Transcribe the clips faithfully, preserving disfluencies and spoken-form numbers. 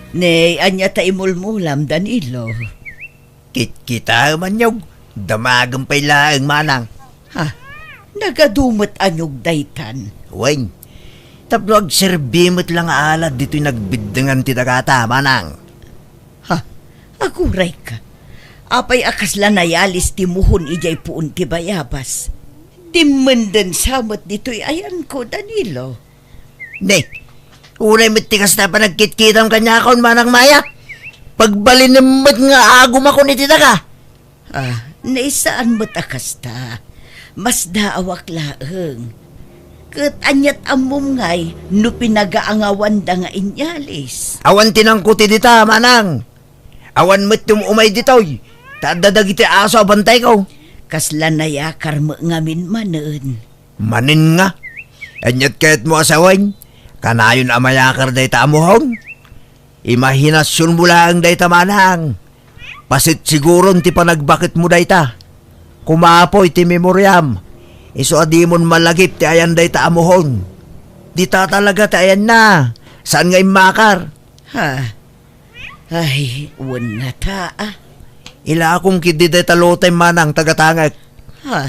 Nay, ania ta imulmulam, Danilo? Kitkitaem, anyog. Damagem pay laeng, manang. Ha? Nagadu met anyog daytan? Wen, tapno agserbi met la nga alad ditoy nagbiddengan ti dagata, manang. Ha? Agurayka. Apay a kasla nayalis ti muhon idiay puon ti bayabas? Dimmenden sa met ditoy ayanko, Danilo. Ne, uray met ti kasta panagkitkitam kaniakon, Manang Maya. Pagbalinem met nga agumakon iti daga. Ah, naisaan met a kasta. Masdaawak laeng. Ket aniat ammom ngay no pinagaangawanda nga inyalis? Awan ti nangkuti dita, manang. Awan met ti um-umay ditoy. Ta adda dagiti aso a bantayko. Kasla nayakar met ngamin manen. Manen nga? Aniat kayatmo a sawen? Kanayon a mayakar dayta a muhon? Imahinasionmo laeng dayta, manang. Pasit siguron ti panagbaketmo dayta. Kumapoy ti memoriam. Isu a dimon malagip ti ayan dayta a muhon. Dita talaga ti ayanna. Saan nga immakar? Ha? Ay, wen ngata, ah. Ilakom ketdi dayta lotay, manang, tagatangek. Ha?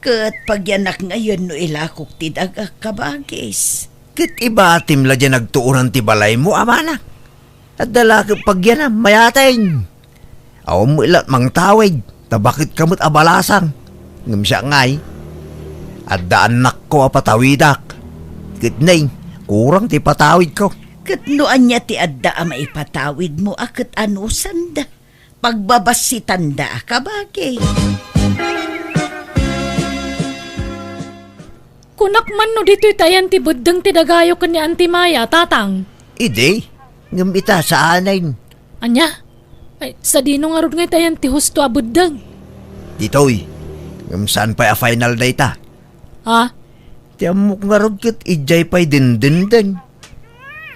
Ket pagyanak ngayen no ilakok ti dagak, kabagis. Ket ibatim la diay nagtuonan ti balaymo, a manang. Adda la ket pagyanam, mayateng. Awan met la mangtawid, ta baket ka met a balasang. Ngem siak ngay, adda annakko a patawidak. Ket nay, kurang ti patawidko. Ket no ania ti adda a maipatawidmo a ket anusanda? Pagbabassitanda a kabagi. Kunak man no ditoy ti ayan ti beddeng ti dagayo ken ni Auntie Maya, Tatang. Idi, ngem ita, saanen. Ania? Ay, sadino ngarud nga ita ayan ti husto a beddeng? Ditoy, ngem saan pay a final dayta? Ha? Ti ammok ngarud ket idiay pay dindindeng.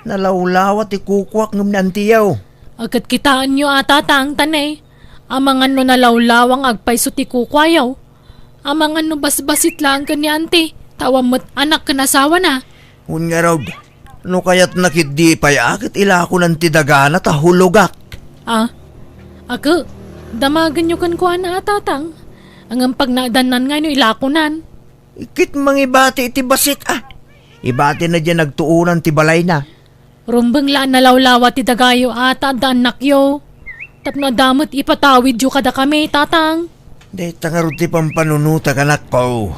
Nalawlawa ti kukuak ngem ni Auntie Yao. Ket kitaenyo a, Tatang, tanay. Amangan no nalawlawa nga agpayso ti kukuayo. Amangan no basbasit laeng ken ni Auntie, ta awan met anak ken asawana. Wen ngarud, no kayatna ketdi pay a ket ilakonan ti dagana ta hulogak. Ah, ket, damagenyo kenkuana a, Tatang. Ngem pagnaedannan ngay no ilakonan. Ket mangibati iti bassit, a. Ibatina diay nagtuonan ti balayna. Rumbeng la a nalawlawa ti dagayo a ta adda annakyo. Tapno adda met ipatawidyo kadakami, Tatang. Dayta ngarud ti pampanunotak, anakko.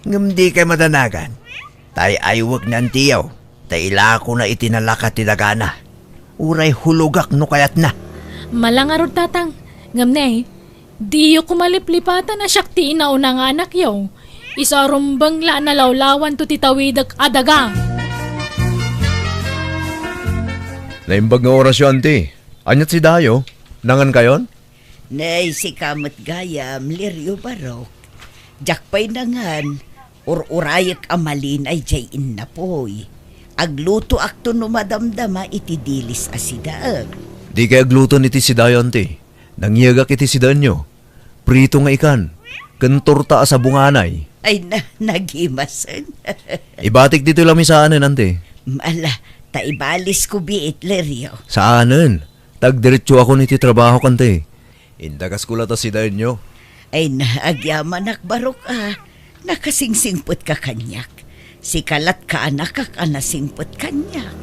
Ngem dikay madanagan. Ta ay-aywek ni Auntie Yao, ta ilakona iti nalaka ti dagana. Uray hulogak no kayatna. Mala ngarud, Tatang. Ngem ne, diyo koma liplipatan a siak ti inauna nga anakyo. Isu a rumbeng la a nalawlawanto ti tawidek a daga. Naimbag nga orasyo, Auntie. Aniat si Dayo? Nangankayon? Nay, sika met gayam, Lirio Barok. Diak pay nangan, ur-urayek a malinay diay innapoy. Aglutoakto no madamdama iti dilis a sidaek. Dikay agluton iti sidayo, Auntie. Nangyegak iti sidaenyo. Prito nga ikan, ken torta a sabunganay. Ay na, nagimasen. Ibatik ditoy lamisaanen, Auntie. Ala, ta ibalisko biit, Lirio. Saanen. Ta agdiretsoakon iti trabahok, Auntie. Indagasko la ta sidaenyo. Ay na, agyamanak, Barok, a. Nakasingsingpetka kaniak. Sika lat kaanakak a nasingpet kaniak.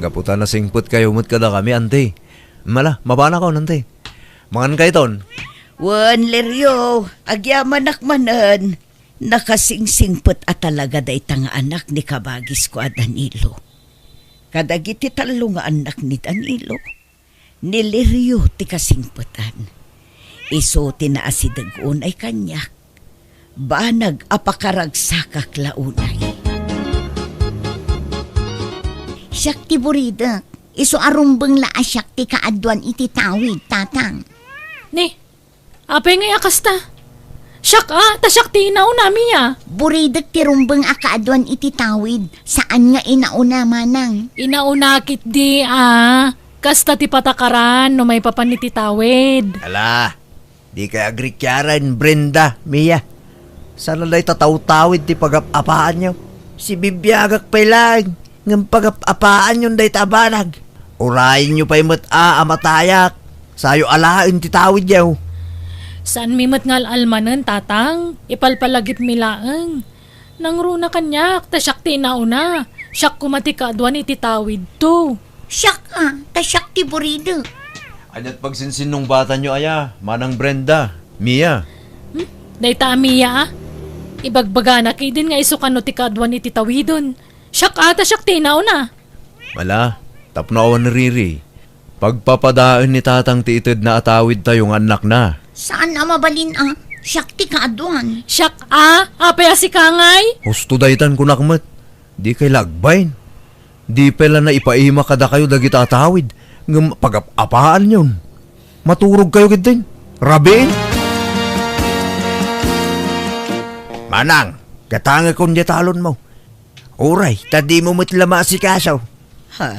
Gapu ta nasingpetkayo met kadakami, Auntie. Mala, mapanakon, Auntie. Mangankayton. Wen, Lirio, agyamanak manen. Nakasingsingpet a talaga dayta nga anak ni kabagisko a Danilo. Kadagiti tallo nga annak ni Danilo, ni Lirio ti kasingpetan. Isu ti naasideg unay kaniak. Banag a pakaragsakak la unay. Siak ti buridek. Isu a rumbeng la a siak ti kaaduan iti tawid, Tatang. Ni, apay ngay a kasta? Siak a, ta siak ti inauna, Mia. Buridek ti rumbeng a kaaduan iti tawid, saan nga inauna, Manang. Inauna ketdi a, kasta ti patakaran no maipapan iti tawid. Ala, dikay agrikiaren, Brenda, Mia. Saan a dayta tawtawid ti pagap-apaanyo. Sibibiagak pay laeng, ngem pagap-apaanyon dayta a banag. Urayenyo pay met a, a matayak. Sayo alaen ti tawidyo. Saanmi met nga al-almanen, Tatang. Ipalpalagipmi laeng. Nangruna kaniak, ta siak ti inauna. Siak koma ti kaaduan iti tawidto. Siak a, ta siak ti buride. Aniat pagsinsinnungbatanyo aya, Manang Brenda, Mia? Hmm? Dayta a Mia a? Ibagbagana kadin nga isu kano ti kaaduan iti tawiden. Siak a, ta siak ti inauna. Ala, tapno awan riri. Pagpapadaen ni Tatang ti itedna a tawidtayo nga annakna. Saan a mabalin a, siak ti kaaduan. Siak a, apay a sika ngay? Husto daytan kunak met. Dikay la agbain. Di pay la naipaima kadakayo dagita a tawid, ngem pagap-apaanyon. Maturogkayo ketdin. Rabiin! Manang, gatangekon diay talonmo. Uray, ta dimo met la maasikaso. Ha?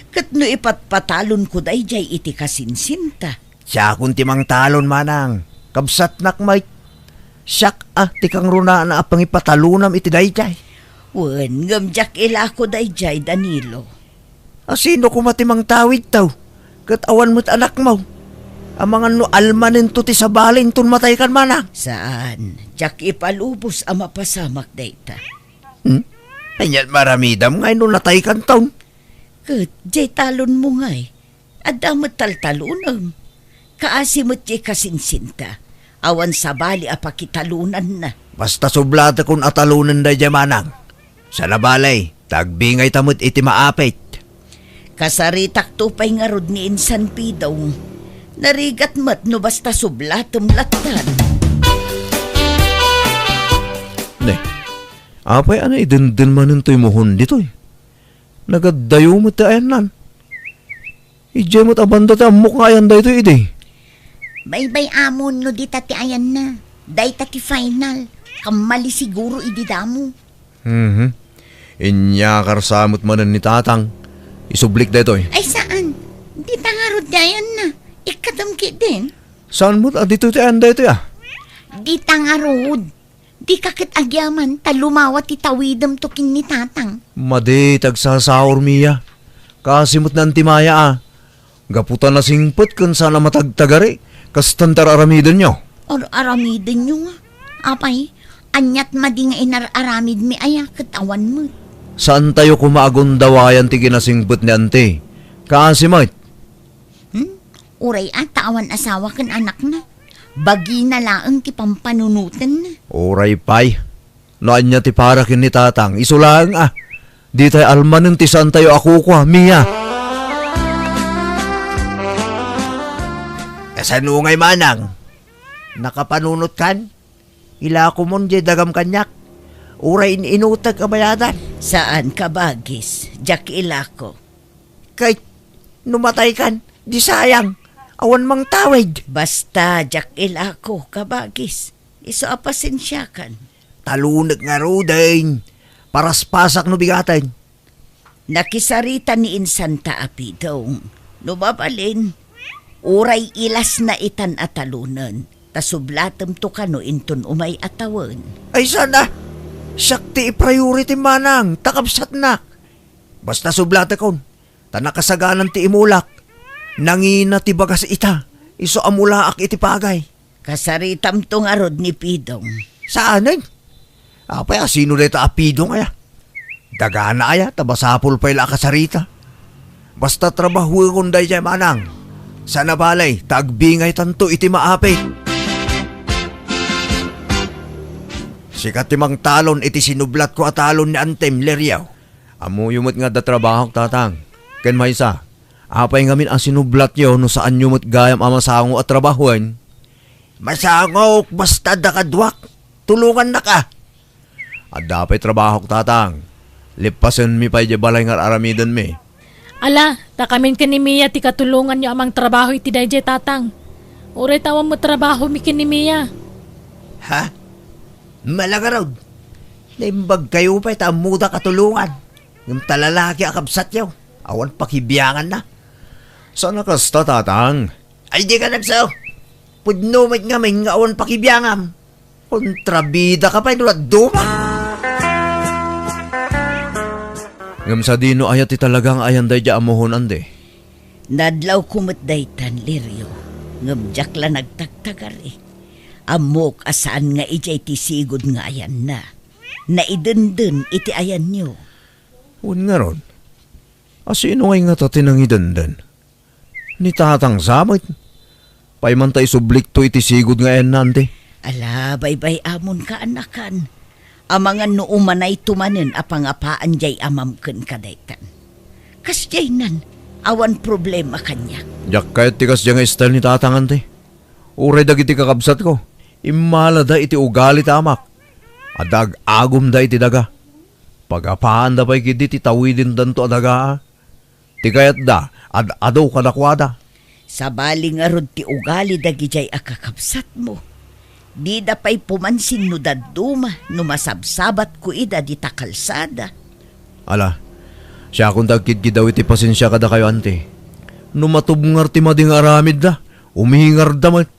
Ket no ipatpatalonko daydiay iti kasinsinta? Siakon ti mangtalon, Manang. Kabsatnak met. Siak a ti kangrunaan a pangipatalonam iti daydiay. Wen, ngem diak ilako daydiay, Danilo. A, sino koma ti mangtawidto? Ket awan met anakmo. Amangan no almanento ti sabali inton mataykan, Manang. Saan, diak ipalubos a mapasamak dayta. Hmm? Aniat maramidam ngay no nataykanton? Ket diay talonmo ngay, adda met taltalonem. Kaasi met diay kasinsinta, awan sabali a pakitalonanna. Basta sublatekon a talonen daydiay, Manang. Saan a bale, ta agbingayta met iti maapit. Kasaritakto pay ngarud ni Insan Pidong. Narigat met no basta sublatem lattan. Ne, apay a naidenden manen toy mohon ditoy? Nagaddayo met ti ayannan. Idiay met a banda ti ammok nga ayan daytoy idi. Baybay-amon no dita ti ayanna. Dayta ti final. Kammali siguro idi damo. Mhm. Inyakar sa met manen ni Tatang. Isublik daytoy. Ay, saan? Dita ngarud ti ayanna. Ikkatem ketdin. Saan met a ditoy ti ayan daytoy a? Dita ngarud. Dika ket agyaman ta lumawa ti tawidemto ken ni Tatang. Madi ti agsasaur, Mia. Kaasi met ni Anti Maya a. Gapu ta nasingpet ken saan a matagtagari, kastan ti ar-aramidenyo. Ar-aramidenyo nga? Apay, aniat madi nga inar-aramidmi aya ket awan met? Saantayo koma a gundawayan ti kinasingpet ni Anti. Kaasi met. Hmm? Uray a ta awan asawa ken anakna. Bagina laeng ti pampanunotenna. Uray pay. No ania ti para ken ni Tatang, isu laeng a. Ditay almanen ti saantayo a kukua, Mia. Kasano ngay, Manang? Nakapanunotkan? Ilakomon diay dagam kaniak. Uray in-inutek a bayadan. Saan, kabagis. Diak ilako. Ket no mataykan, di sayang. Awan mangtawid. Basta, diak ilako, kabagis. Isu a pasensiakan. Talonek ngaruden. Paraspasak no bigaten. Nakisarita ni Insanta a Pidong. No mabalin, uray ilasna itan a talonen, ta sublatemto kano inton umay a tawen. Ay, saan a? Siak ti i-priority, Manang, ta kabsatnak. Basta sublatekon, ta nakasaganan ti imulak. Nangina ti bagas ita, isu a mulaak iti pagay. Kasaritamto ngarud ni Pidong. Saanen? Apay a sino dayta a Pidong aya? Dagana aya, ta masapul pay la a kasarita. Basta trabahuekon daydiay, Manang. Saan a bale, ta agbingaytanto iti maapit. Sika ti mangtalon iti sinublatko a talon ni Antem, Leriaw. Ammoyo met nga adda trabahok, Tatang. Ken maysa, apay ngamin a sinublatyo no saanyo met gayam a masango a trabahoen? Masangok, basta adda kaduak. Tulongannak a. Adda pay trabahok, Tatang. Lippasenmi pay diay balay nga ar-aramidenmi. Ala, ta kamin ken ni Mia ti katulonganyo a mangtrabaho iti daydiay, Tatang. Uray ta awan met trabahomi ken ni Mia. Ha? Mala ngarud. Naimbagkayo pay ta ammoda katulongan. Ngem ta lalaki a kabsatyo, awan pakibianganna. Saan a kasta, Tatang? Ay, di ka nagsaw. Pudno met ngamin nga awan pakibiangam. Kontrabida ka pay no dadduma. Ngem sadino aya ti talaga nga ayan daydiay a mohon, Ante? Nadlawko met daytan, Lirio, ngem diak la nagtagtagari. Ammok a saan nga idiay ti sigud nga ayanna. Naidenden iti ayanyo. Wen ngarud, asino ngay ngata ti nangidenden? Ni tatang sa met. Pay man ta isublikto iti sigud nga ayanna, anti. Ala, baybay-amon, kaanakan. Amangan no umanayto manen a pangapaan diay amam ken kadaytan. Kasdiaynan, awan problema kaniak. Diak kayat ti kasdiay nga style ni tatang, anti. Uray dagiti kakabsatko, immalada iti ugali ti amak. Adda ag-agumda iti daga. Pagapaanda pay ketdi ti tawidendanto a daga. Ti kayatda, ad-adu kadakuada. Sabali ngarud ti ugali dagidiay a kakabsatmo. Dida pay pumansin no dadduma no masabsabatko ida dita kalsada. Ala, siakon ti agkidkidaw iti pasensia kadakayo, anti. No matubngar ti madi nga aramidda, umingarda met.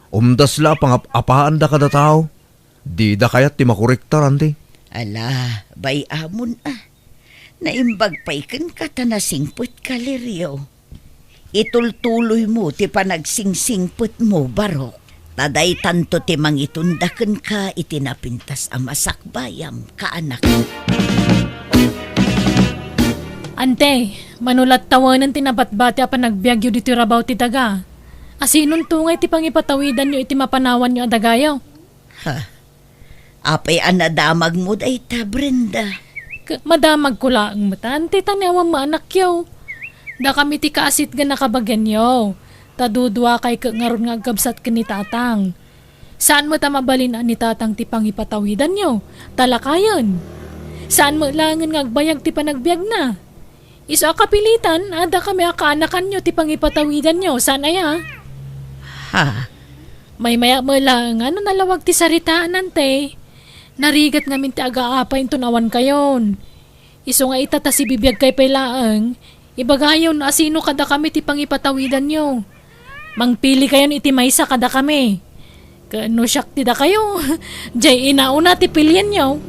Umdas la a pangap-apaanda kada tao. Dida kayat ti makorektar, anti. Ala, bay-amon a. Naimbag pay kenka ta nasingpetka, Lirio. Itultuloymo ti panagsingsingpetmo, Barok. Ta daytanto ti mangitunda kenka iti napintas a masakbayam, kaanak. Ante, mano la't tawanen ti nabatbati a panagbiagyo ditoy rabaw ti daga, asinonto ngay ti pangipatawidanyo iti mapanawanyo a dagayo? Ha? Apay a nadamagmo dayta, Brenda? K-, madamagko laeng met, anti, ta ni awan met anakyo. Dakami ti kaasitgan a kabagianyo. Ta duduakay ket ngarud nga agkabsat ken ni tatang. Saan met a mabalin a ni tatang ti pangipatawidanyo, ta lakayen. Saan met laengen nga agbayag ti panagbiagna. Isu a kapilitan, adda kami a kaanakanyo ti pangipatawidanyo, saan aya? Ha? Maymayak met laeng no nalawag ti saritaan, ante. Narigat ngamin ti agaapay inton awankayon. Isu nga ita ta sibibiagkay pay laeng, ibagayon no asino kadakami ti pangipatawidanyo. Mangpilikayon iti maysa kadakami. Ket no siak ti dakayo, diay inauna ti pilienyo.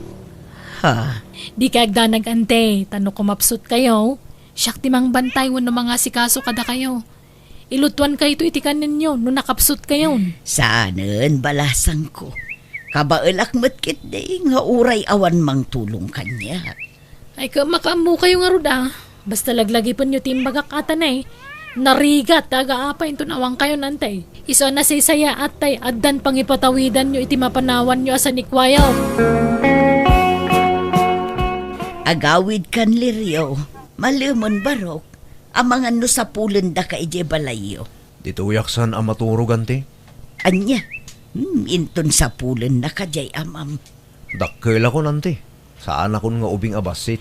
Ha? Dikay agdanag, ante, ta no kumapsutkayo, siak ti mangbantay wenno mangasikaso kadakayo. Ilutuankayto iti kanenyo no nakapsutkayon. Saanen, balasangko. Kabaelak met ketdi nga uray awan mangtulong kaniak. Ay, ka-, makaammokayo ngarud a. Basta laglagipenyo ti imbagak, ata nay. Narigat ti agaapay inton awankayon, ante. Isu a nasaysayaat tay addan pangipatawidanyo iti mapanawanyo a sanikuayo. Agawidkan, Lirio. Malemen, Barok. Amangan no sapulendaka idiay balayyo. Ditoyak saan a maturog, anti. Ania? Hmm, inton sapulennaka diay amam. Dakkelakon, anti. Saanakon nga ubing a bassit.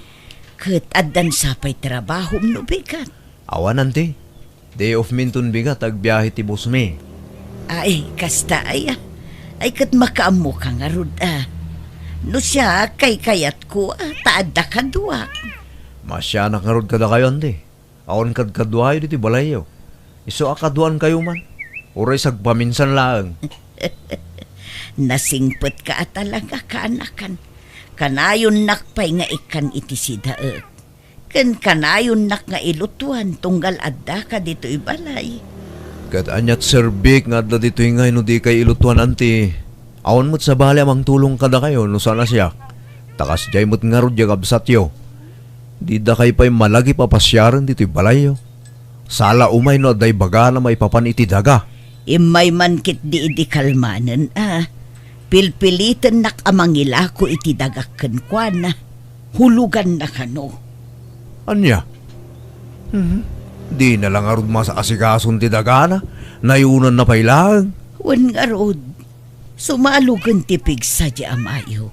Ket addan sa pay trabahom no bigat? Awan, anti. Day off mi inton bigat, agbiahe ti boss mi. Ay, kasta aya. Ay, ket makaammoka ngarud a. No siak, kaykayatko a, ta adda kaduak. Masianak ngarud kadakayo, anti. Awan kadkaduayo ditoy balayyo. Isu a kaduaankayo man. Uray sagpaminsan laeng. Nasingpetka a talaga, kaanakan. Kanayonnak pay nga ikkan iti sidaek. Ken kanayonnak nga ilutuan tunggal addaka ditoy balay. Ket aniat serbik nga adda ditoy ngay no dikay ilutuan, anti? Awan met sabali a mangtulong kadakayo no saan a siak. Ta kasdiay met ngarud diay kabsatyo. Didakay pay malagip a pasiaren ditoy balayyo. Sala umay no adda ibagana maipapan iti daga. Immay man ketdi idi kalmanen a. Pilpilitennak a mangilako iti dagak kenkuana. Huloganna kano. Ania? Mhm. Dina la ngarud maasikason ti dagana. Nayunanna pay laeng. Wen ngarud, sumalogen ti pigsa di amayo.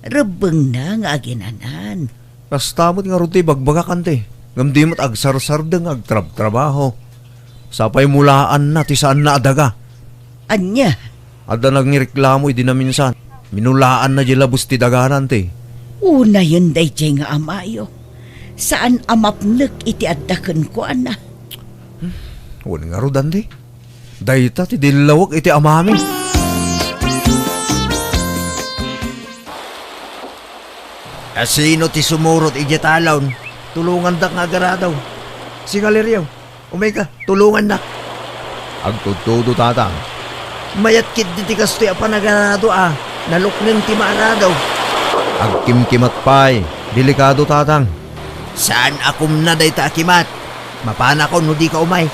Rebbengna nga aginanan. Kasta met ngarud ti ibagbagak, anti, ngem di met agsarsardeng nga agtrabtrabaho. Sapay mulaanna ti saanna a daga. Ania? Adda nangireklamo idi naminsan. Minulaanna di labes ti dagana, anti. Unayen daydiay nga amayo. Saan a mapnek iti adda kenkuana. Wen ngarud, anti. Dayta ti dillawek iti amami. Asino ti sumurot idiay talon? Tulongandak nga agaradaw. Sika, Lirio. Umayka, tulongannak. Agtudtudo, Tatang. Mayat ketdi ti kastoy a panagarado a nalukneng ti maarado. Agkimkimat pay. Delikado, Tatang. Saan a kumna dayta a kimat. Mapanakon no dika umay.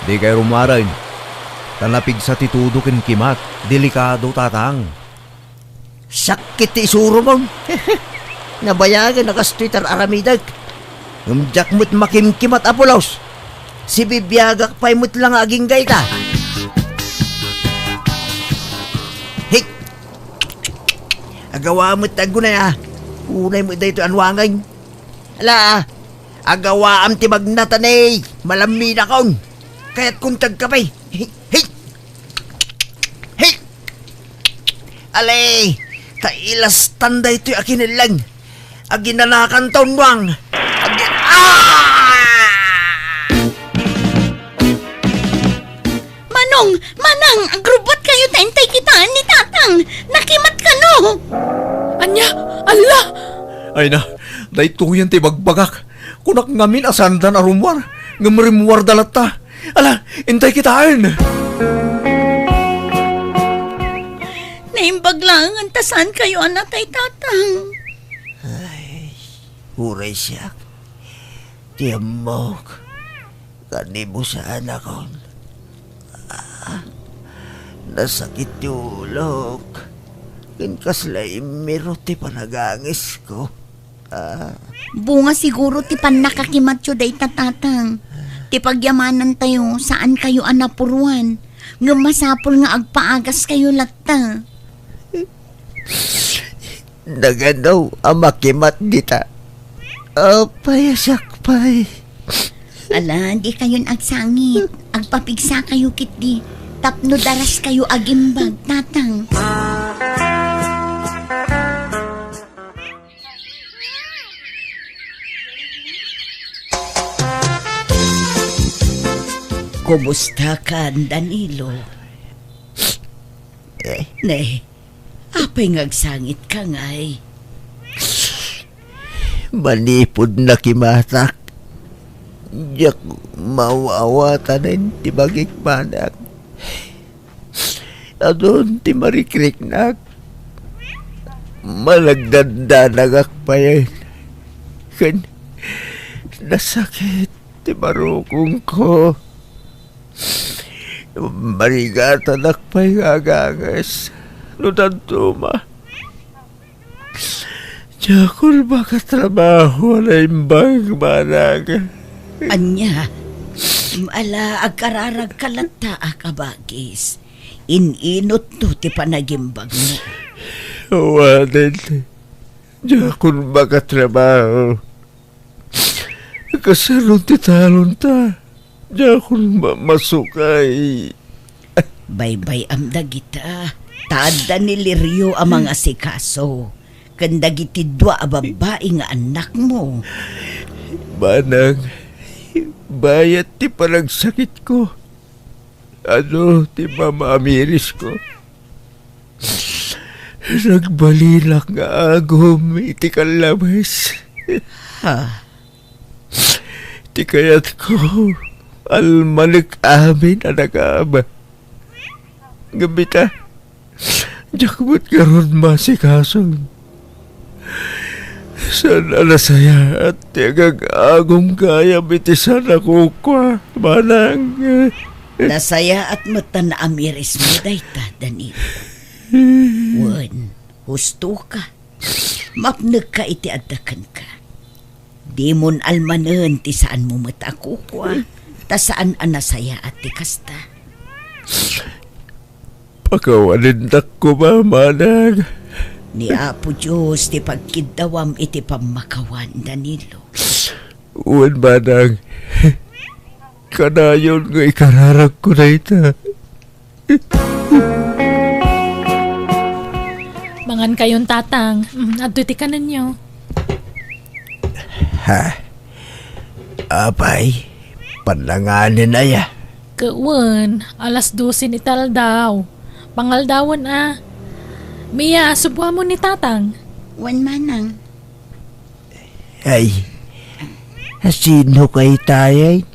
Dikay rummuaren. Ta napigsa ti tudo ken kimat. Delikado, Tatang. Sakit ti isuromon. Nabayagen a kastoy ti ar-aramidek. Ngem diak met makimkimat a pulos. Sibibiagak pay met la nga agingga ita. Hik! Agawa met ti aggunay a. Unay met daytoy a nuangen. Ala, agawaam ti magnatani. Malamminakon. Kayatkon ti agkape. Hik! Hik! Hey! Ali, ta ilastan daytoy a kinelleng. Aginanakan ta unnuang. Agi-, ah! Manong, Manang, agrubbuat kayo ta intay kitaen ni Tatang. Nakimat kano. Ania? Alla! Ay na, daytoyen ti bagbagak. Kunak ngamin a saanda a rummuar, ngem rimmuarda latta. Ala, intay kitaen! Naimbag laengen ta saan kayo a natay, Tatang. Ay, uray siak. Ti ammok, kanibusaanakon. Ah, nasakit ti ulok. Ken kasla immirot ti panagangesko. Ah. Bunga siguro ti pannakakimatyo dayta, Tatang. Ti pagyamanantayo, saan kayo a napuruan. Ngem masapul nga agpaagas kayo latta. Nagano a makimat dita? Apay a siak pay. Ala, di kayon agsangit. Agpapigsa kayo ketdi. Tapno daras kayo agimbag, Tatang. Kumusta ka, Danilo? Eh? Ne, apay nga agsangit ka ngay? Manipud nakimatak, diak maaw-awatanen ti bagik, manang. Adun ti marikriknak. Managdandanagak payen. Ken nasakit ti marukongko. Marigatanak pay nga aganges no dadduma. Diakon makatrabaho a naimbag, manang. Ania? Ala, agkararagka latta a kabagis. In-inutto ti panagimbagmo. Awanen, diakon makatrabaho. Kasano ti talonta? Diakon ma-, masukay. Baybay-am dagita. Ta adda ni Lirio a mangasikaso ken dagiti dua a babbai nga annakmo. Manang, bayat ti panagsakitko. Adu ti mamaamirisko. Nagbalina nga agum iti kallabes. Ha? Ti kayatko, almanek amin a nakaaba. Ngem ita, diak met ngarud maasikason. Saan a nasayaat ti agag-agum gayam iti saan a kukua, manang. Nasayaat met ta naamirismo dayta, Danilo. Wen, hustoka. Mapnekka iti adda kenka. Dimon almanen ti saanmo met a kukua, ta saan a nasayaat ti kasta. Pakawanendak koma, manang. Ni Apo Dios ti pagkiddawam iti pammakawan, Danilo. Wen, manang. Kanayon nga ikararagko dayta. Mangan kayon, Tatang. Mm, adtoy ti kanenyo. Ha? Apay, pannanganen aya? Ket wen, alas dose ni taldaw. Pangaldawen a. Mia, subuamon ni Tatang. Wen, manang. Ay, sino kay tayay?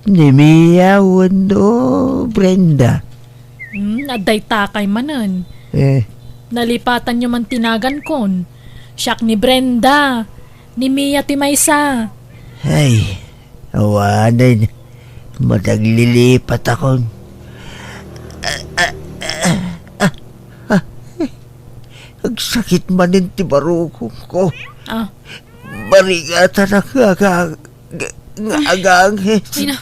Ni Mia wenno Brenda? Hmm, adda itakay manen. Eh. Nalipatanyo man ti nagankon. Siak ni Brenda. Ni Mia ti maysa. Ay, awanen. Madaglilipat akon. Ah, ah, ah, ah, ah. Agsakit manen ti barukongko. Ah. Marigatan nga aga-, nga agangis. Ay na,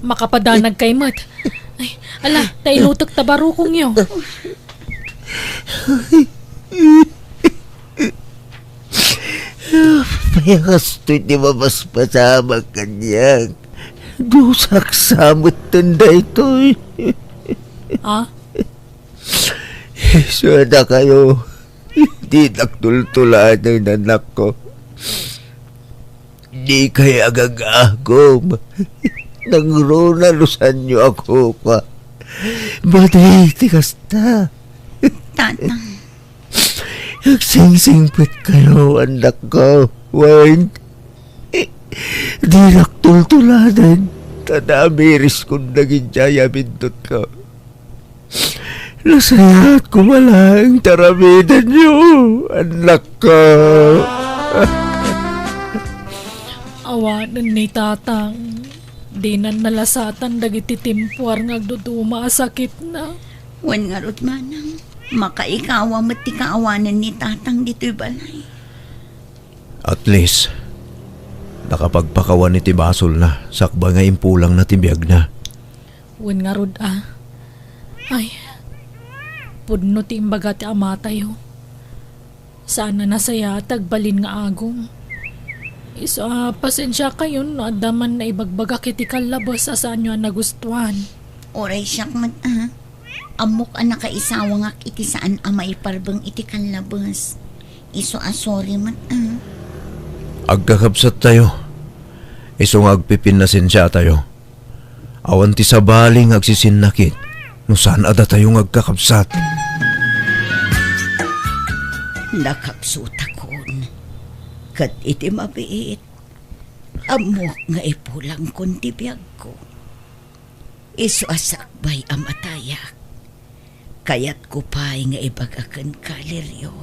makapadanag kay met. Ay, ala, ta inutek ta barukongyo. Apay a kastoy ti mabasbasamak kaniak? Dusak sa metten daytoy. Ah? Isu a dakayo, dinak tultuladen, anakko. Dikay agagagum. Nangruna no saanyo a kukua. Madi ti kasta. Tatang. Agsingsingpetka, annakko. Wen, dinak tultuladen, ta namiriskon dagiti ay-ayatenko. Nasayaat koma laeng ti aramidenyo, annakko. Awanen ni Tatang. Dinan nalasatan dagiti timpuar nga agduduma a sakitna. Wen ngarud, manang, makaikawa met ti kaawanen ni Tatang ditoy balay. At least, nakapagpakawan iti basolna sakbay nga impulangna ti biagna. Wen ngarud a. Ay, pudno ti imbaga ti amatayo. Saan a nasayaat ti agbalin nga agum. Isu a pasensiakayon no adda man naibagbagak iti kallabes a saanyo a nagustuan. Uray siak met a. Ammok a nakaisawangak iti saan a maiparbeng iti kallabes. Isu a sorry met a. Agkakabsattayo. Isu nga agpipinnasensiatayo. Awan ti sabali nga agsisinnakit no saan a datayo nga agkakabsat. Nakabsutakon, ket iti mabiit, ammok nga ipulangkon ti biagko. Isu a sakbay a matayak, kayatko pay nga ibaga kenka, Lirio,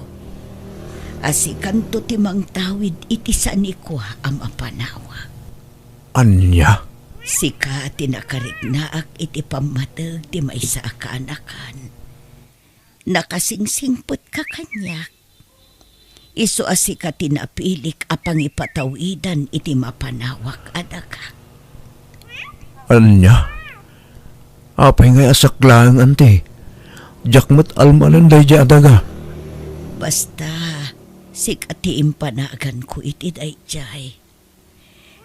a sikanto ti mangtawid iti sanikua a mapanawak. Ania? Sika ti nakariknaak iti pammateg ti maysa a kaanakan. Nakasingsingpetka kaniak. Isu a sika ti napilik a pangipatawidan iti mapanawak a daga. Ania? Apay ngay a saklaeng, anti? Diak met almanen daydiay a daga. Basta, sika ti impanaganko iti daydiay.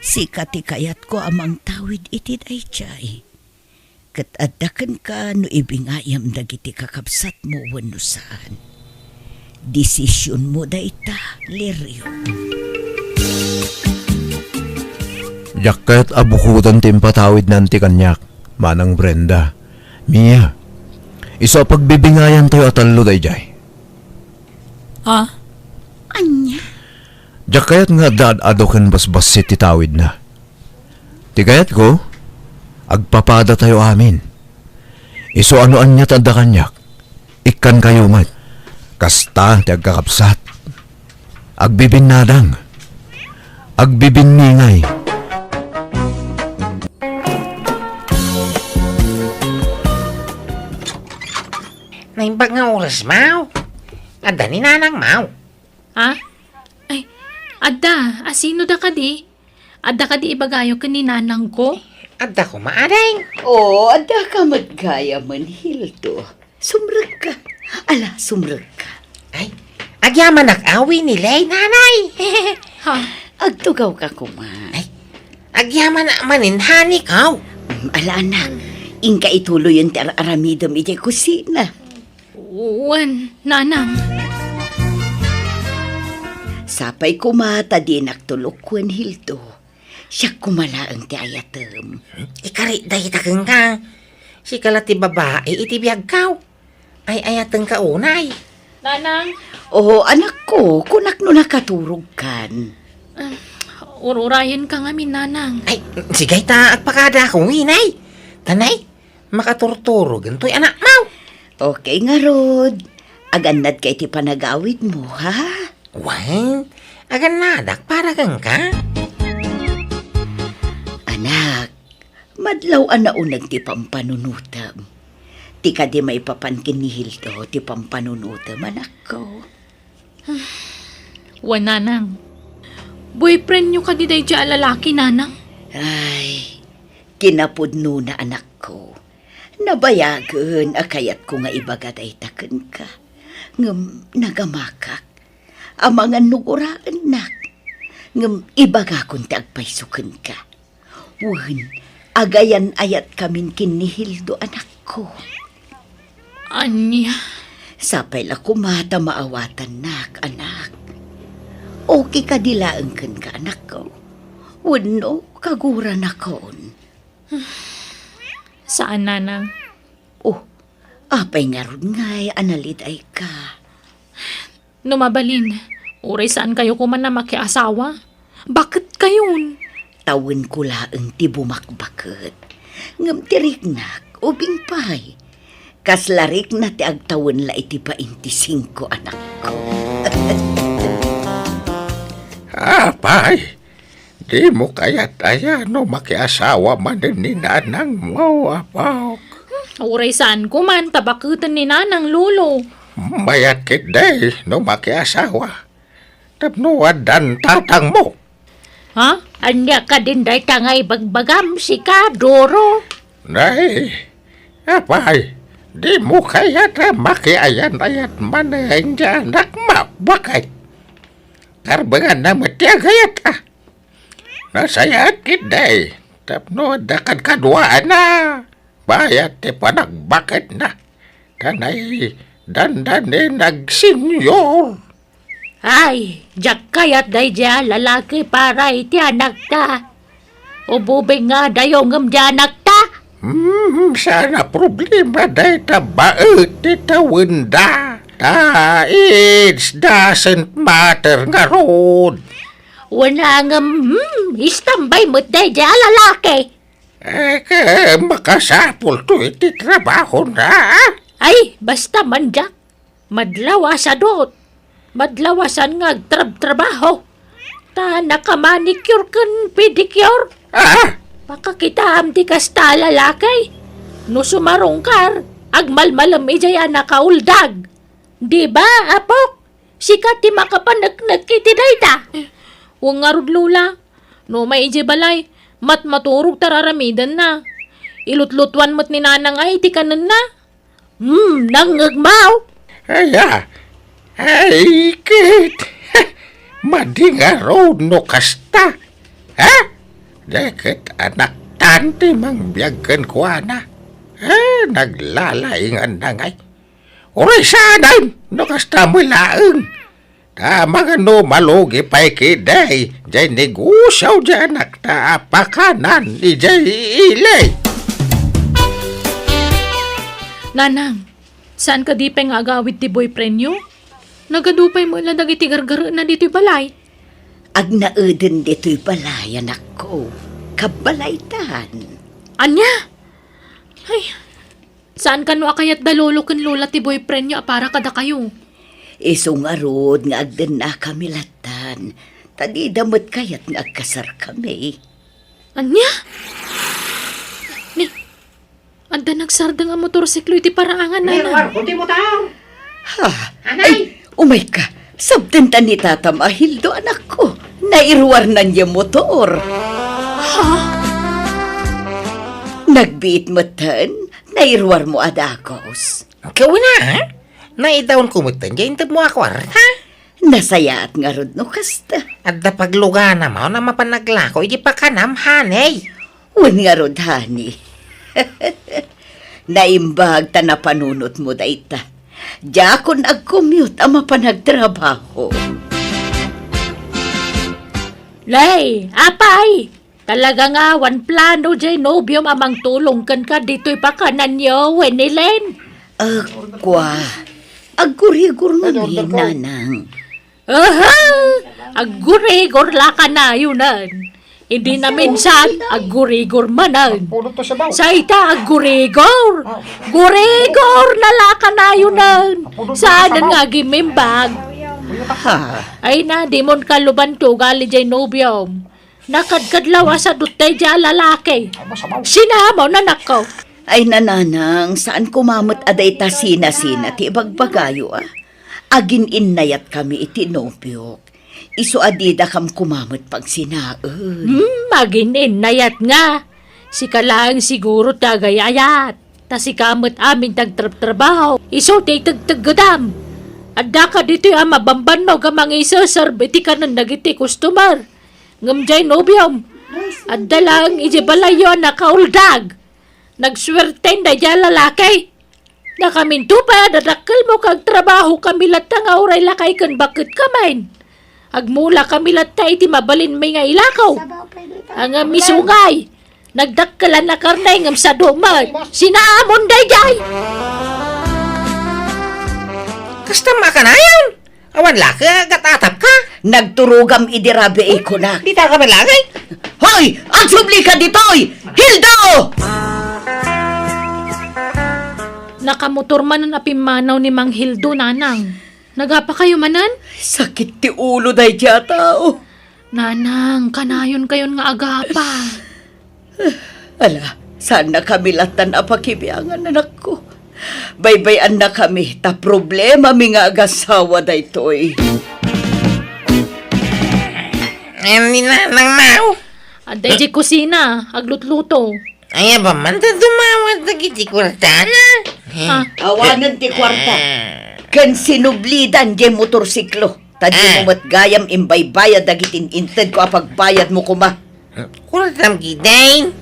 Sika ti kayatko a mangtawid iti daydiay. Ket adda kenka no ibingayam dagiti kakabsatmo wenno saan. Desisionmo dayta, Lirio. Diak kayat a bukoden ti impatawidna ti kaniak, Manang Brenda. Mia, isu a pagbibingayantayo a tallo daydiay. Ah? Ania? Diak kayat nga adda ad-adu ken basbassit ti tawidna. Ti kayatko, agpapadatayo amin. Isu a no ania ti adda kaniak, ikkankayo met. Kasta ti agkakabsat. Agbibinnadang. Agbibinningay. Naimbag nga oras, Maw. Adda ni Nanang, Maw. Ha? Ay, adda. Asino da kadi? Adda kadi ibagayo ken ni nanangko? Adda koma, ading. Oo, adda ka met gayamen, Hildo. Sumrekka. Ala, sumrekka. Ay, agyamanak a, Winnie Lay, nanay. Ha? Agtugawka koma. Ay, agyamanak manen, honey ko. Mm, ala, anak. Inka ituloyen ti ar-aramidem idiay kusina. Wen, nanang. Sapay koma ta dinak tulok wen, Hildo. Siak koma laeng ti ayatem. Ikari dayta kenka. Sika la ti babai iti biagko. Ay-ayatenka unay. Nanang. Oo, anakko, kunak no nakaturogkan. Ah, Ururayenka ngamin, Nanang. Ay, sige ta agpakada ako, winay. Tanay, makaturturogen toy anakmo. Okay ngarud. Agannadka iti panagawidmo, ha? Wen, agannadak para kenka. Anak, madlaw a nauneg ti pampanunotem. Ti kadi maipapan ken ni Hildo ti pampanunotem, anakko. Wen, Nanang. Boyfriendyo kadi daydiay a lalaki, Nanang? Ay, kinapudnona, anakko. Nabayagen a kayatko nga ibaga dayta kenka. Ngem nagamakak. Amangan no guraennak. Ngem ibagakon ti agpayso kenka. Wen, agayan-ayatkamin ken ni Hildo, anakko. Ania? Sapay la koma ta maawatannak, anak. Okay kadi laeng kenka, anakko? Wenno kaguranakon? Saan, Nanang. Oh, apay ngarud ngay a nalidayka? No mabalin, uray saankayo koma a makiasawa. Baketkayon. Tawenko laeng ti bumakbaket. Ngem ti riknak, ubing pay. Kasla rikna ti agtawen la iti baintisingko, anakko. Apay, dimo kayat aya no makiasawa manen ni nanangmo, apok? Uray saanko man ta baketen ni Nanang, Lolo. Mayat ketdi no makiasawa. Tapno addan tatangmo. Ha? Ania kadin dayta nga ibagbagam, sika, Doro? Nay, apay, dimo kayat a makiayan-ayat manen ti anakmo, baket? Karbenganna met ti agayat, a. Nasayaat ketdi, tapno adda kadkaduaanna. Bayat ti panagbaketna, ta nay dandanin agsenyor. Ay, diak kayat daydiay a lalaki para iti anakta. Ububing nga adayo ngem di anakta. Hmm, saan a problema dayta baet ti tawenda. Ta it doesn't matter ngarud. Wen a ngem, hmm, istambay met daydiay a lalaki. Eh, ket makasapulto iti trabahona. Ay, basta man diak. Madlaw a sadot. Madlaw a saan nga agtrabtrabaho. Ta nakamanicure ken pedicure. Ah? Makakitaam ti kasta a lalaki. No sumarungkar, agmalmalem idiay a nakauldag. Di ba, apok? Sika ti makapaneknek iti dayta. Wen ngarud, Lola. No umay idiay balay, matmaturog ta ar-aramidenna. Ilutlutuan met ni Nanang ay iti kanenna. Hmm, nangngegmaw. Aya, ay, ket. Madi ngarud no kasta. Ha? Deket anaktan ti mangbiag kenkuana. Eh, naglalainganna ngay. Uray saanen no kasta met laeng. Ta amangan no malugi pay ketdi diay negosio diay anakta a pakanan idiay ili. Nanang, saan kadi pay nga agawid ti boyfriendyo? Nagadu pay met la dagiti gargarena ditoy balay. Agnaeden ditoy balay, anakko. Kabbalaytan. Ania? Ay, saan kano a kayat da lolo ken lola ti boyfriendyo a para kadakayo? Isu ngarud nga agdennakami lattan, ta dida met kayat nga agkasarkami. Ania? Ni, adda nagsardeng a motorsiklo iti paraangan, Nanang. Nairuarko ti motor. Ha? Anay! Ay, umayka. Sabdenta ni Tatam a Hildo, anakko. Nairuarnan ya motor. Ha? Nagbiit metten, nairuarmo a dagus. Kawina, ha? Naidaonko metten, diay intedmo a kuarta? Nasayaat ngarud no kasta. Adda pagluganam a mapan aglako iti pakanam, honey. Wen ngarud, honey. Naimbag ta napanunotmo dayta. Diakon agcommute a mapan agtrabaho. Nay, apay! Talaga nga awan plano diay nobiom a mangtulong kenka ditoy pakananyo, Winilyn? Ah, kua. Aggurigur ngamin, nanang. Aha! Aggurigor la kanayonan. Idi naminsan, aggurigor manen. Sa ita, aggurigor. Gurigor na la kanayonan. Saan nga agimimbag? Ha? Ay na, dimon kaluban ti ugali jay nobiom. Nakadkadlaw a sadut daydiay a lalaki. Sinamaw, nanakko. Ay, nanang, saan koma met a dayta sina-sina ti ibagbagayo, a? Agin-innayat kami iti nobiok. Isu a didakam koma met pagsinaen. Hmm, agin-innayat nga. Sika laeng siguro ti agay-ayat. Ta sika met amin ti agtrabtrabaho. Isu ti itegteggedam. Addaka ditoy a mabambannog a mangiseserb iti kanen dagiti customer. Ngem jay nobiom, adda laeng idiay balayyo a nakauldag. Nagsuerten daydiay a lalaki. Nakaminto pay a dadakkelmo ket agtrabahokami latta nga uray lakay ken baket kamin. Agmulakami latta iti mabalinmi nga ilako. Ngem isu ngay, nagdakkel a nakarnay ngem sadu met. Sinaamon daydiay! Kasta makanayon? Awan laki a gat-atapka? Nagturogam idi rabii kunak. Dita ka man laki? Hoy! Agsublika ditoy! Hildo! Nakamotor manen a pimmanaw ni Mang Hildo, nanang. Nagapakayo manen? Sakit ti ulo daydiay a tao. Nanang, kanayonkayon nga agapa. Ala, saannakami lattan a pakibiangan, anakko. Baybay-annakami ta problemami nga agasawa daytoy. Ay, ni Nanang Mau. Adda idiay kusina, aglutluto. Ay, aba man ta dumawat dagiti kuartana. Ah. Awanen ti kuarta. Ken sinublidan diay motorsiklo. Ta dimo met gayam imbaybayad dagiti in-intedko a pagbayadmo koma. Kuartam ketdin.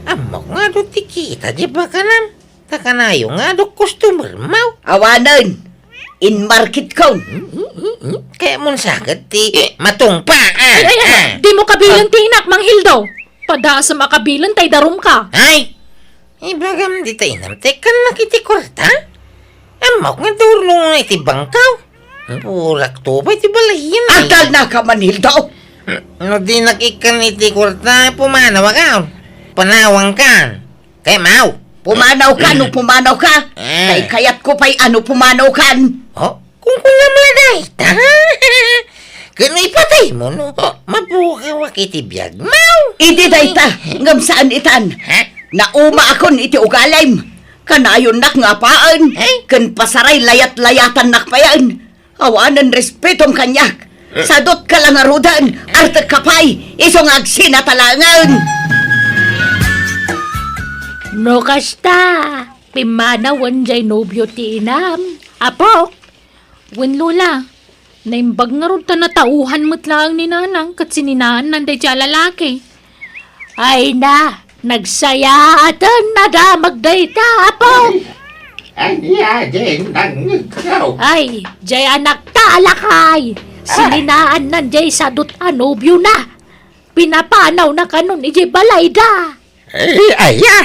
Ammok nga adu ti kita diay bakanam. Ta kanayo nga adu customermo. Awanen. Inmarketkon. Kayatmon sa ket ti matungpa, ah, Ay, ay, ay, ah. Dimo kabilen ti inak, Mang Hildo. Padasem a kabilen ta idarumka. Ay! Ibagam dita inam, ta ikkannak iti kuarta? Ammok nga durno iti bangkaw. Purak to pay ti balayyan, ay. Agtalnaka man, Hildo! No dinak ikkan iti kuarta, pumanawakon. Panawankan. Kayatmo? Pumanawka no pumanawka. Eh. Kay kayatko pay a no pumanawkan. Oh? Kunkunam la dayta. Ken ipataymo no mapukawak iti biagmo. Idi dayta, ngem saan itan. Ha? Naumaakon iti ugalim. Kanayonnak nga apaen, Eh? ken pasaray layat-layatannak payen. Awanen respetom kaniak. Eh? Sadutka la ngaruden, artekka pay, isu nga agsinatalangen. No kasta, pimmanawen jay nobio ti inam. Apok, Wen, Lola, naimbag ngarud ta natauhan met laeng ni Nanang ket sininaannan daydiay a lalaki. Ay na, nagsayaaten a damag dayta, Apo. Ay, ania diay nangngegko? Ay, diay anakta a lakay. Ah. Sininaannan diay sadut a nobiona. Pinapanawna kanon idiay balayda. Ay, aya!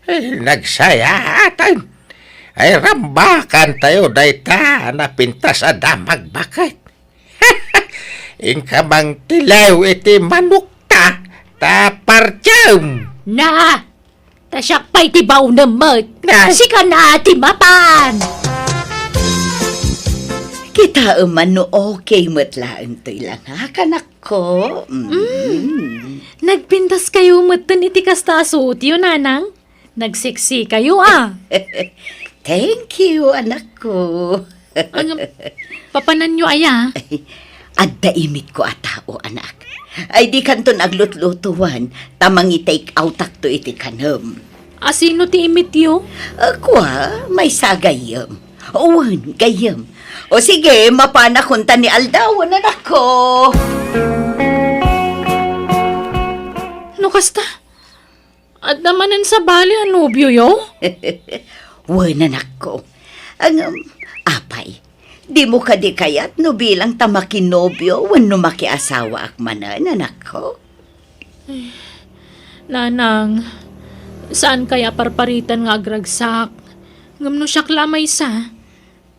Ay, nagsayaatan. Ay, rambakantayo dayta a napintas a damag baket. Inka mangtiliw iti manokta, ta partiem. Na, ta siak pay ti baonem met. Ay. Sika na ti mapan. Kitaem man no okay met laeng toy langak, anakko. Mm. Mm. Nagpintaskayo metten iti kasta a suotyo, Nanang. Nagseksikayo, a. Thank you, anakko. Ngem, papananyo aya? Adda imitko a tao, anak. Ay, dikanton aglutlutoan, ta mangi-take outakto iti kanem. A, sino ti imityo? A, kua, maysa a gayyem. Wen, gayyem. O sige, mapanakon ta ni aldawen, anakko. No kasta, adda manen sabali a nobioyo? Wen, anakko. Ngem, apay, dimo kadi kayat no bilang ta makinobio wenno makiasawaak manen, anakko? Nanang, saan kaya parparitan nga agragsak? Ngem no siak la a maysa,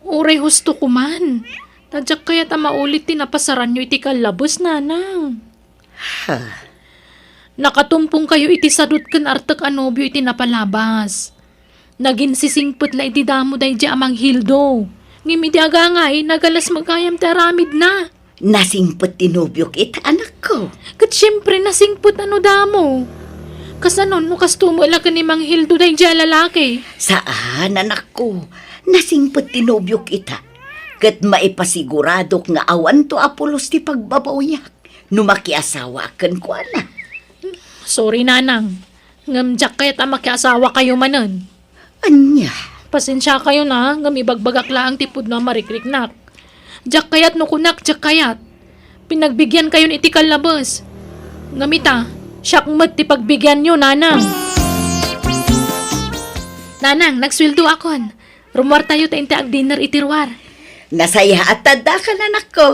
Uray husto ko man. Ta diak kayat a maulit ti napasaranyo iti kallabes, nanang. Ha? Nakatumpongkayo iti sadut ken artek a nobio iti napalabas. Naginsisingpet la iti damo daydi a manghildo. Ngem iti agangay, nagalas met gayam ti aramidna. Nasingpet ti nobiok ita, anakko. Ket siempre, nasingpet a no damo. Kasano no kasto met la ken ni manghildo daydi a lalaki? Saan, anakko. Nasingpet ti nobiok ita. Ket maipasiguradok nga awanto a pulos ti pagbabawiak no makiasawaak kenkuana. Sorry, nanang. Ngem diak kayat a makiasawakayo manen. Ania? Pasensiakayon a, ngem ibagbagak laeng ti pudno a marikriknak. Diak kayat no kunak, diak kayat. Pinagbigiankayon iti kallabes. Ngem ita, siak met ti pagbigianyo, nanang. Nanang, nagsueldoakon. Rummuartayo ta inti agdinner iti ruar. Nasayaat ta addakan, anakko.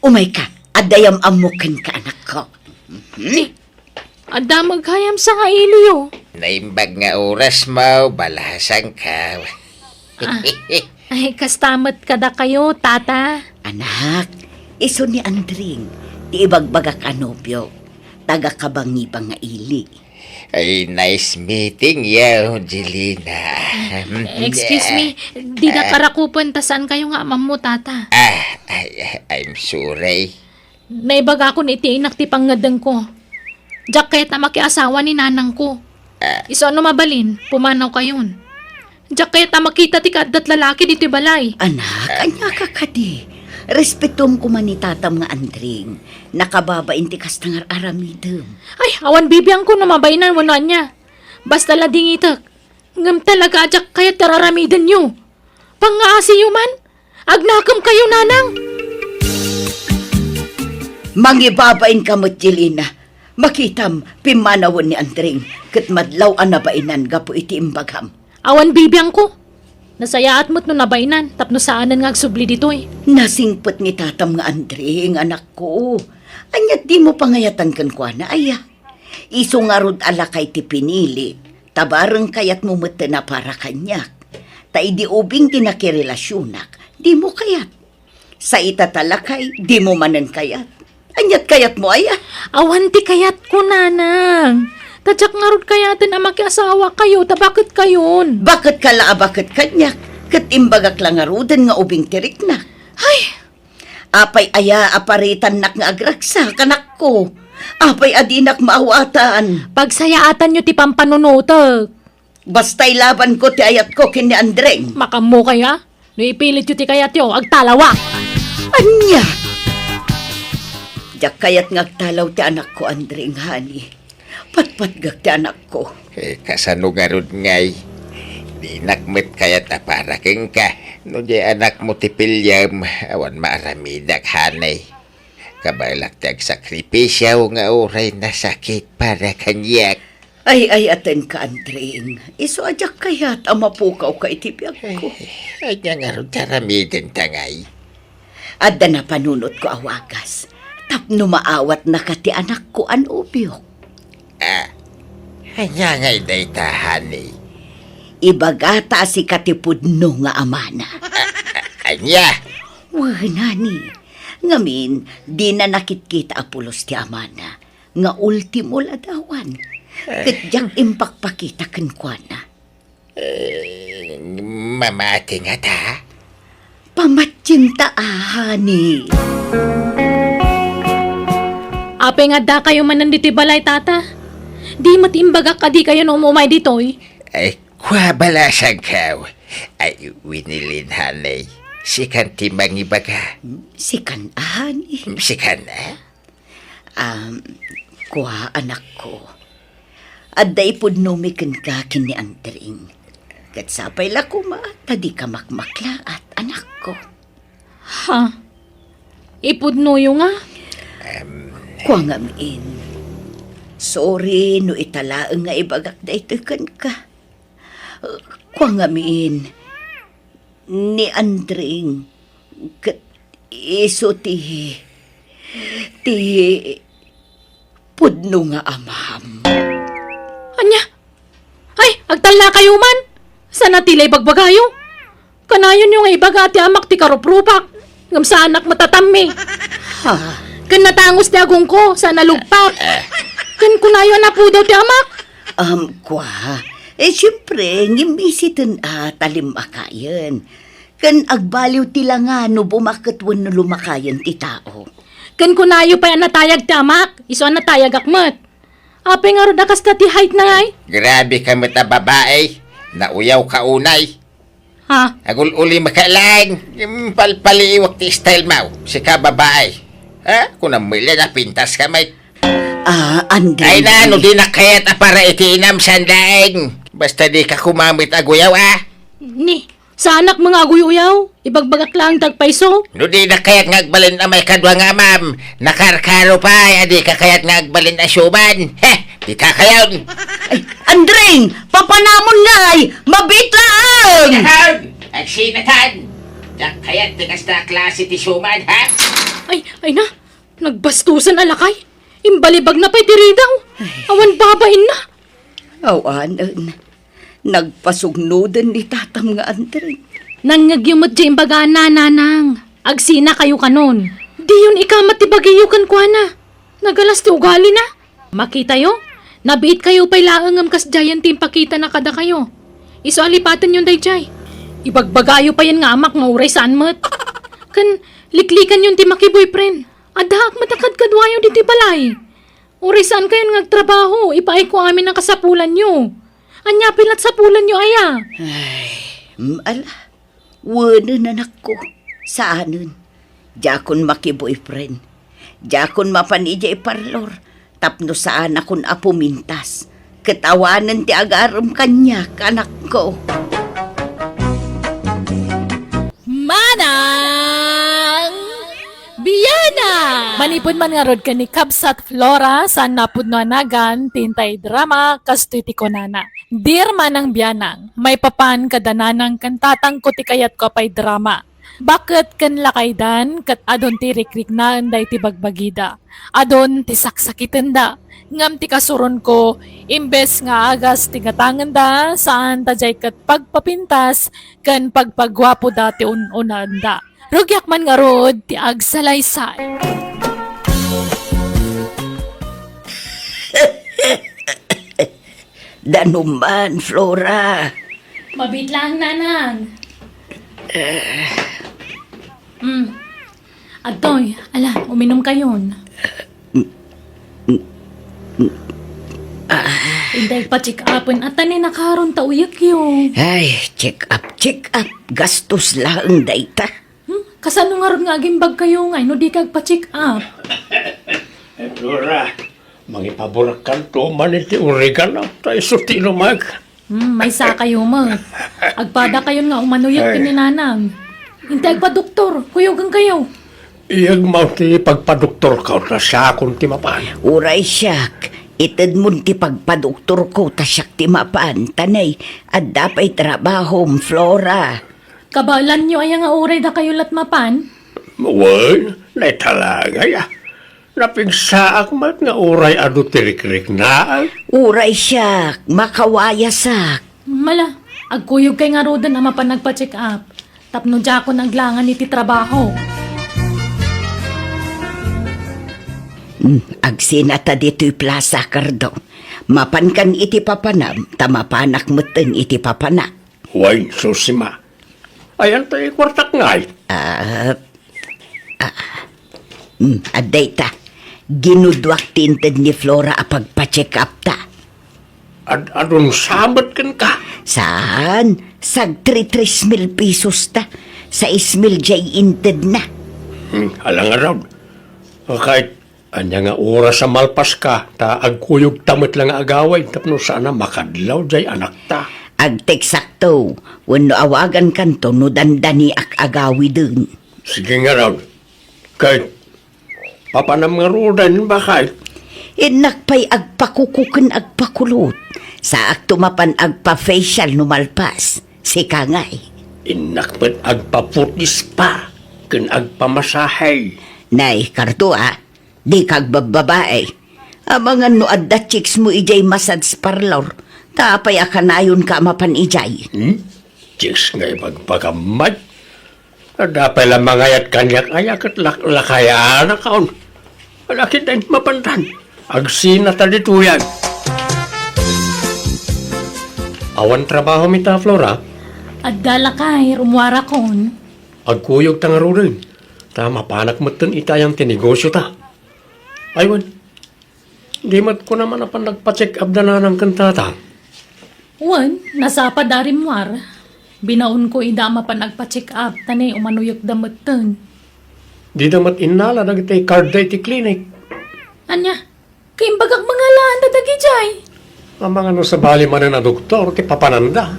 Umayka, adda yam-ammok kenka, anakko. Mhm. Ni, adda met gayam sanga iliyo. Naimbag nga oras mo, balasangko. Ah, ay, kasta met kadakayo, tata. Anak, isu ni Andring, ti ibagbagak a nobio, taga Kabangibang nga ili. Ay, nice meeting you, Jelina. Excuse me, didak arakupen ta saankayo nga amammo, tata. Ah, ay, I'm sorry. Naibagakon iti inak ti pangngeddengko. Diak kayat a makiasawa ni nanangko. Ah. Isu a no mabalin, pumanawkayon. Diak kayat a makita ti kaaddat lalaki ditoy balay. Anak, ania ka kadi? Respetom koma ni tatam nga Andring. Nakababain ti kasta nga ar-aramidem. Ay, awan bibiangko no mabainna wenno ania. Basta la dingitek. Ngem talaga a diak kayat ti ar-aramidenyo. Pangngaasiyo man. Agnakemkayo, nanang. Mangibabainka met, Jelina. Makitam, pimmanawen ni Andring, ket madlaw a nabainan gapu iti imbagam. Awan bibiangko. Nasayaat met no nabainan tapno saanen nga agsubli ditoy. Nasingpet ni tatam nga Andring, anakko. Ania ti dimo pangayatan kenkuana, aya? Isu ngarud a lakay ti pinili, ta bareng kayatmo metten a para kaniak. Ta idi ubing ti nakirelasionak, dimo kayat. Sa ita ta lakay, dimo manen kayat. Aniat kayatmo, aya? Awan ti kayatko, nanang. Ta diak ngarud kayaten a makiasawakayo, ta baketkayon. Baketka la a baket kaniak, ket imbagak la ngaruden nga ubing ti riknak. Ay! Apay aya a paritannak nga agragsak, anakko? Apay a dinak maawatan? Pagsayaatanyo ti pampanunotek. Basta ilabanko ti ayatko ken ni Andreng. Makammokayo, a? No ipilityo ti kayatyo, agtalawak! Ania? Diak kayat nga agtalaw ti anakko, Andreng, honey. Patpatgak ti anakko. Eh, kasano ngarud ngay? Dinak met kayat a para kenka. No di anakmo ti piliem, awan maaramidak, honey. Kabaelak ti agsakripisio nga uray nasakit para kaniak. Ay, ay-ayatenka, Andring. Isu a diak kayat a mapukawka iti biagko. Ay, ania ngarud ti aramidenta ngay? Adda napanunotko a wagas tapno maawatnaka ti anakko a nobiok. Ah, ania ngay dayta, honey? Ibagata a sika ti pudno nga amana. Ah, ah, ania? Wen, honey. Ngamin, dina nakitkita a pulos ti amana nga ultimo ladawan. Ket diak impakpakita kenkuana. Eh, mamati ngata? Pamatienta, honey. Apay nga addakayo manen ditoy balay, tata? Di met imbagak a dikayon umumay ditoy? Ay, kua, balasangko. Ay, Winilin, honey. Sikan ti mangibaga. Sikan, honey. Sikan, eh? Um, kua, anakko. Adda ipudnomi kenka ken ni Andring. Ket sapay la koma ta dika makmaklaat, anakko. Ha? Ipudnoyo nga? Em. Kua ngamin, sorry no ita laeng nga ibagak daytoy kenka. Kua ngamin, ni Andring ket isu ti, ti pudno nga amam. Ania? Ay, agtallakayo man! Saan a ti la ibagbagayo? Kanayonyo nga ibaga ti amak ti karuprupak, ngem saanak met a tammi. Ha? Ken natangos ti agongko, saan a lugpak. Ken kunayo a napudaw ti amak. Um, kua. Eh, siempre, ngem isiten a talim a kayen. Ken agbaliw ti langa no bumaket wenno lumakayen ti tao. Ken kunayo pay a natayag ti amak, isu a natayagak met. Apay ngarud a kasta ti height na ngay? Grabe ka met a babae. Nauyaw ka unay. Ha? Agul-uli maka lang. Yung palpaliwak ti style mo. Sika babae. Ha? Kung namilya na pintas ka, mate. Ah, Andre. Ay na, no di na kayat a para iti inam sandaeng. Basta di ka kumamit aguyaw, ah. Ni, saanak mga aguyaw. Ibagbagak lang tagpayso. No di na kayat nga agbalin a may kadua nga amam. Nakarkaro pay, adi ka kayat nga agbalin a suman. Heh, di ka kayon. Ay, Andring, papanamon ngay, mabit laeng! Yahan! Agsinatan! Diak kayat ti kasta a klase ti suman, ha? Ay, ay na, nagbastusan a lakay. Imbalibag na pay ti ridaw. Awan babain na. Awanen, nagpasugnoden ni tatam nga Andring. Nangngegyo met di imbagaan na, nanang. Agsina kayo kanon. Diyon ikamat ti bagiyo kenkuana. Nagalas ti ugali na. Makitayo, nabiit kayo pay laeng ngem kasdiayen ti impakita na kadakayo. Isu a lipatenyon daydiay. Ibagbagayo payen nga amak nga uray saan met. Ken liklikanyon ti maki-boyfriend. Addaak met a kadkaduayo ditoy balay. Uray saan kayon nga agtrabaho, ipaayko amin a kasapulanyo. Ania pay lat sapulanyo aya? Ay, mm, ala. Wenen, anakko. Saanen. Diakon maki-boyfriend. Diakon mapan idiay parlor. Tapno saanakon a pumintas. Ket awanen ti agarem kaniak, anakko. Manang Biana! Manipud man ngarud ken ni Kabsat Flora, saan napudno a nagan, ti intay drama, kastoy ti kunana. Dear Manang Bianang, maipapan kada nanang ken tatangko ti kayatko a pay drama. Baket ken lakaydan ket adun ti rikriknaen daytoy bagbagida. Adun ti saksakitenda. Ngem ti kasuronko, imbes nga agas ti gatangenda, saan ta diay ket pagpapintas ken pagpaguapoda ti un-unaenda. Rugiak man ngarud ti agsalaysay. Danuman, Flora. Mabit lang, nanang. Eh. Mm. Adtoy, ala, uminom kayon. Intay pa-check upen, ata ni nakaron ta uyekyo. Ay, check up, check up. Gastos laeng dayta. Hmm? Kasano ngarud nga agimbag kayo nga no di ka agpa-check up? Flora, mangipaburakkanto man iti oregano, ta isu ti inumag. Hmm, maysa kayo met. Agpada kayon nga umanuyek ken ni nanang. Inti agpadoktor, kuyogen kayo. Iyag maw ti pagpadoktorko ta siakon ti mapan. Uray siak, itedmon ti pagpadoktorko ta siak ti mapan, ta nay, adda pay trabahom, Flora. Kabaelanyo aya nga uray dakayo lat mapan? Wen, naitalagay a. Napigsaak met nga uray adu ti rikriknaan. Uray siak, makawayasak. Mala, agkuyog kay ngaruden a mapan nagpa-check up. Tapno diakon aglangan iti trabaho. Hmm, agsina ta ditoy plasa, Cardo. Mapankan iti papanam, ta mapanak metten iti papanak. Wen, Susima. Ayan tayo kwartak ngay? Ah, ah, mm, adda ita. Ginuduak ti inted ni Flora a pagpa-check up ta. Ad-, adun sabet ken ka? Saan? Sagtri tres mil pesos ta. Sais mil jay inted na. Hmm, alangan raw. Kahit Ania nga oras a malpaska, ta agkuyogta met la nga agawid tapno saan a makadlaw jay anakta. Agteksakto, wenno awagankanto no dandaniak agawiden. Sige ngarud. Ket, papanam ngaruden, baket? Innak pay agpakuko ken agpakulot. Saakto mapan agpa-facial no malpas. Sika ngay. Innak met agpa-foot spa ken agpamasahe. Nay, Cardo, a. Dika agbabbabae. Amangan no adda chicks mo idiay massage parlor. Ta apay a kanayonka a mapan idiay? Hmm? Diyos nga ibagbagam met. Adda pay la mangayat kaniak aya ket laklakayanakon. Wala ketdin mapandan. Agsinata ditoyen. Awan trabahom ita, Flora? Adda lakay, rummuarakon. Agkuyogta ngaruden, ta mapanak metten itayan ti negosiota. Ay wen, di met kunam a napan nagpa-check up da nanang ken tatang? Wen, nasapa da rimmuar. Binaonko ida a mapan agpa-check up, ta ne, umanoyekda metten. Dida met innala dagiti card da iti clinic. Ania? Kaimbagak mangalaanda dagidiay. Amangan no sabali manen a doktor ti papananda.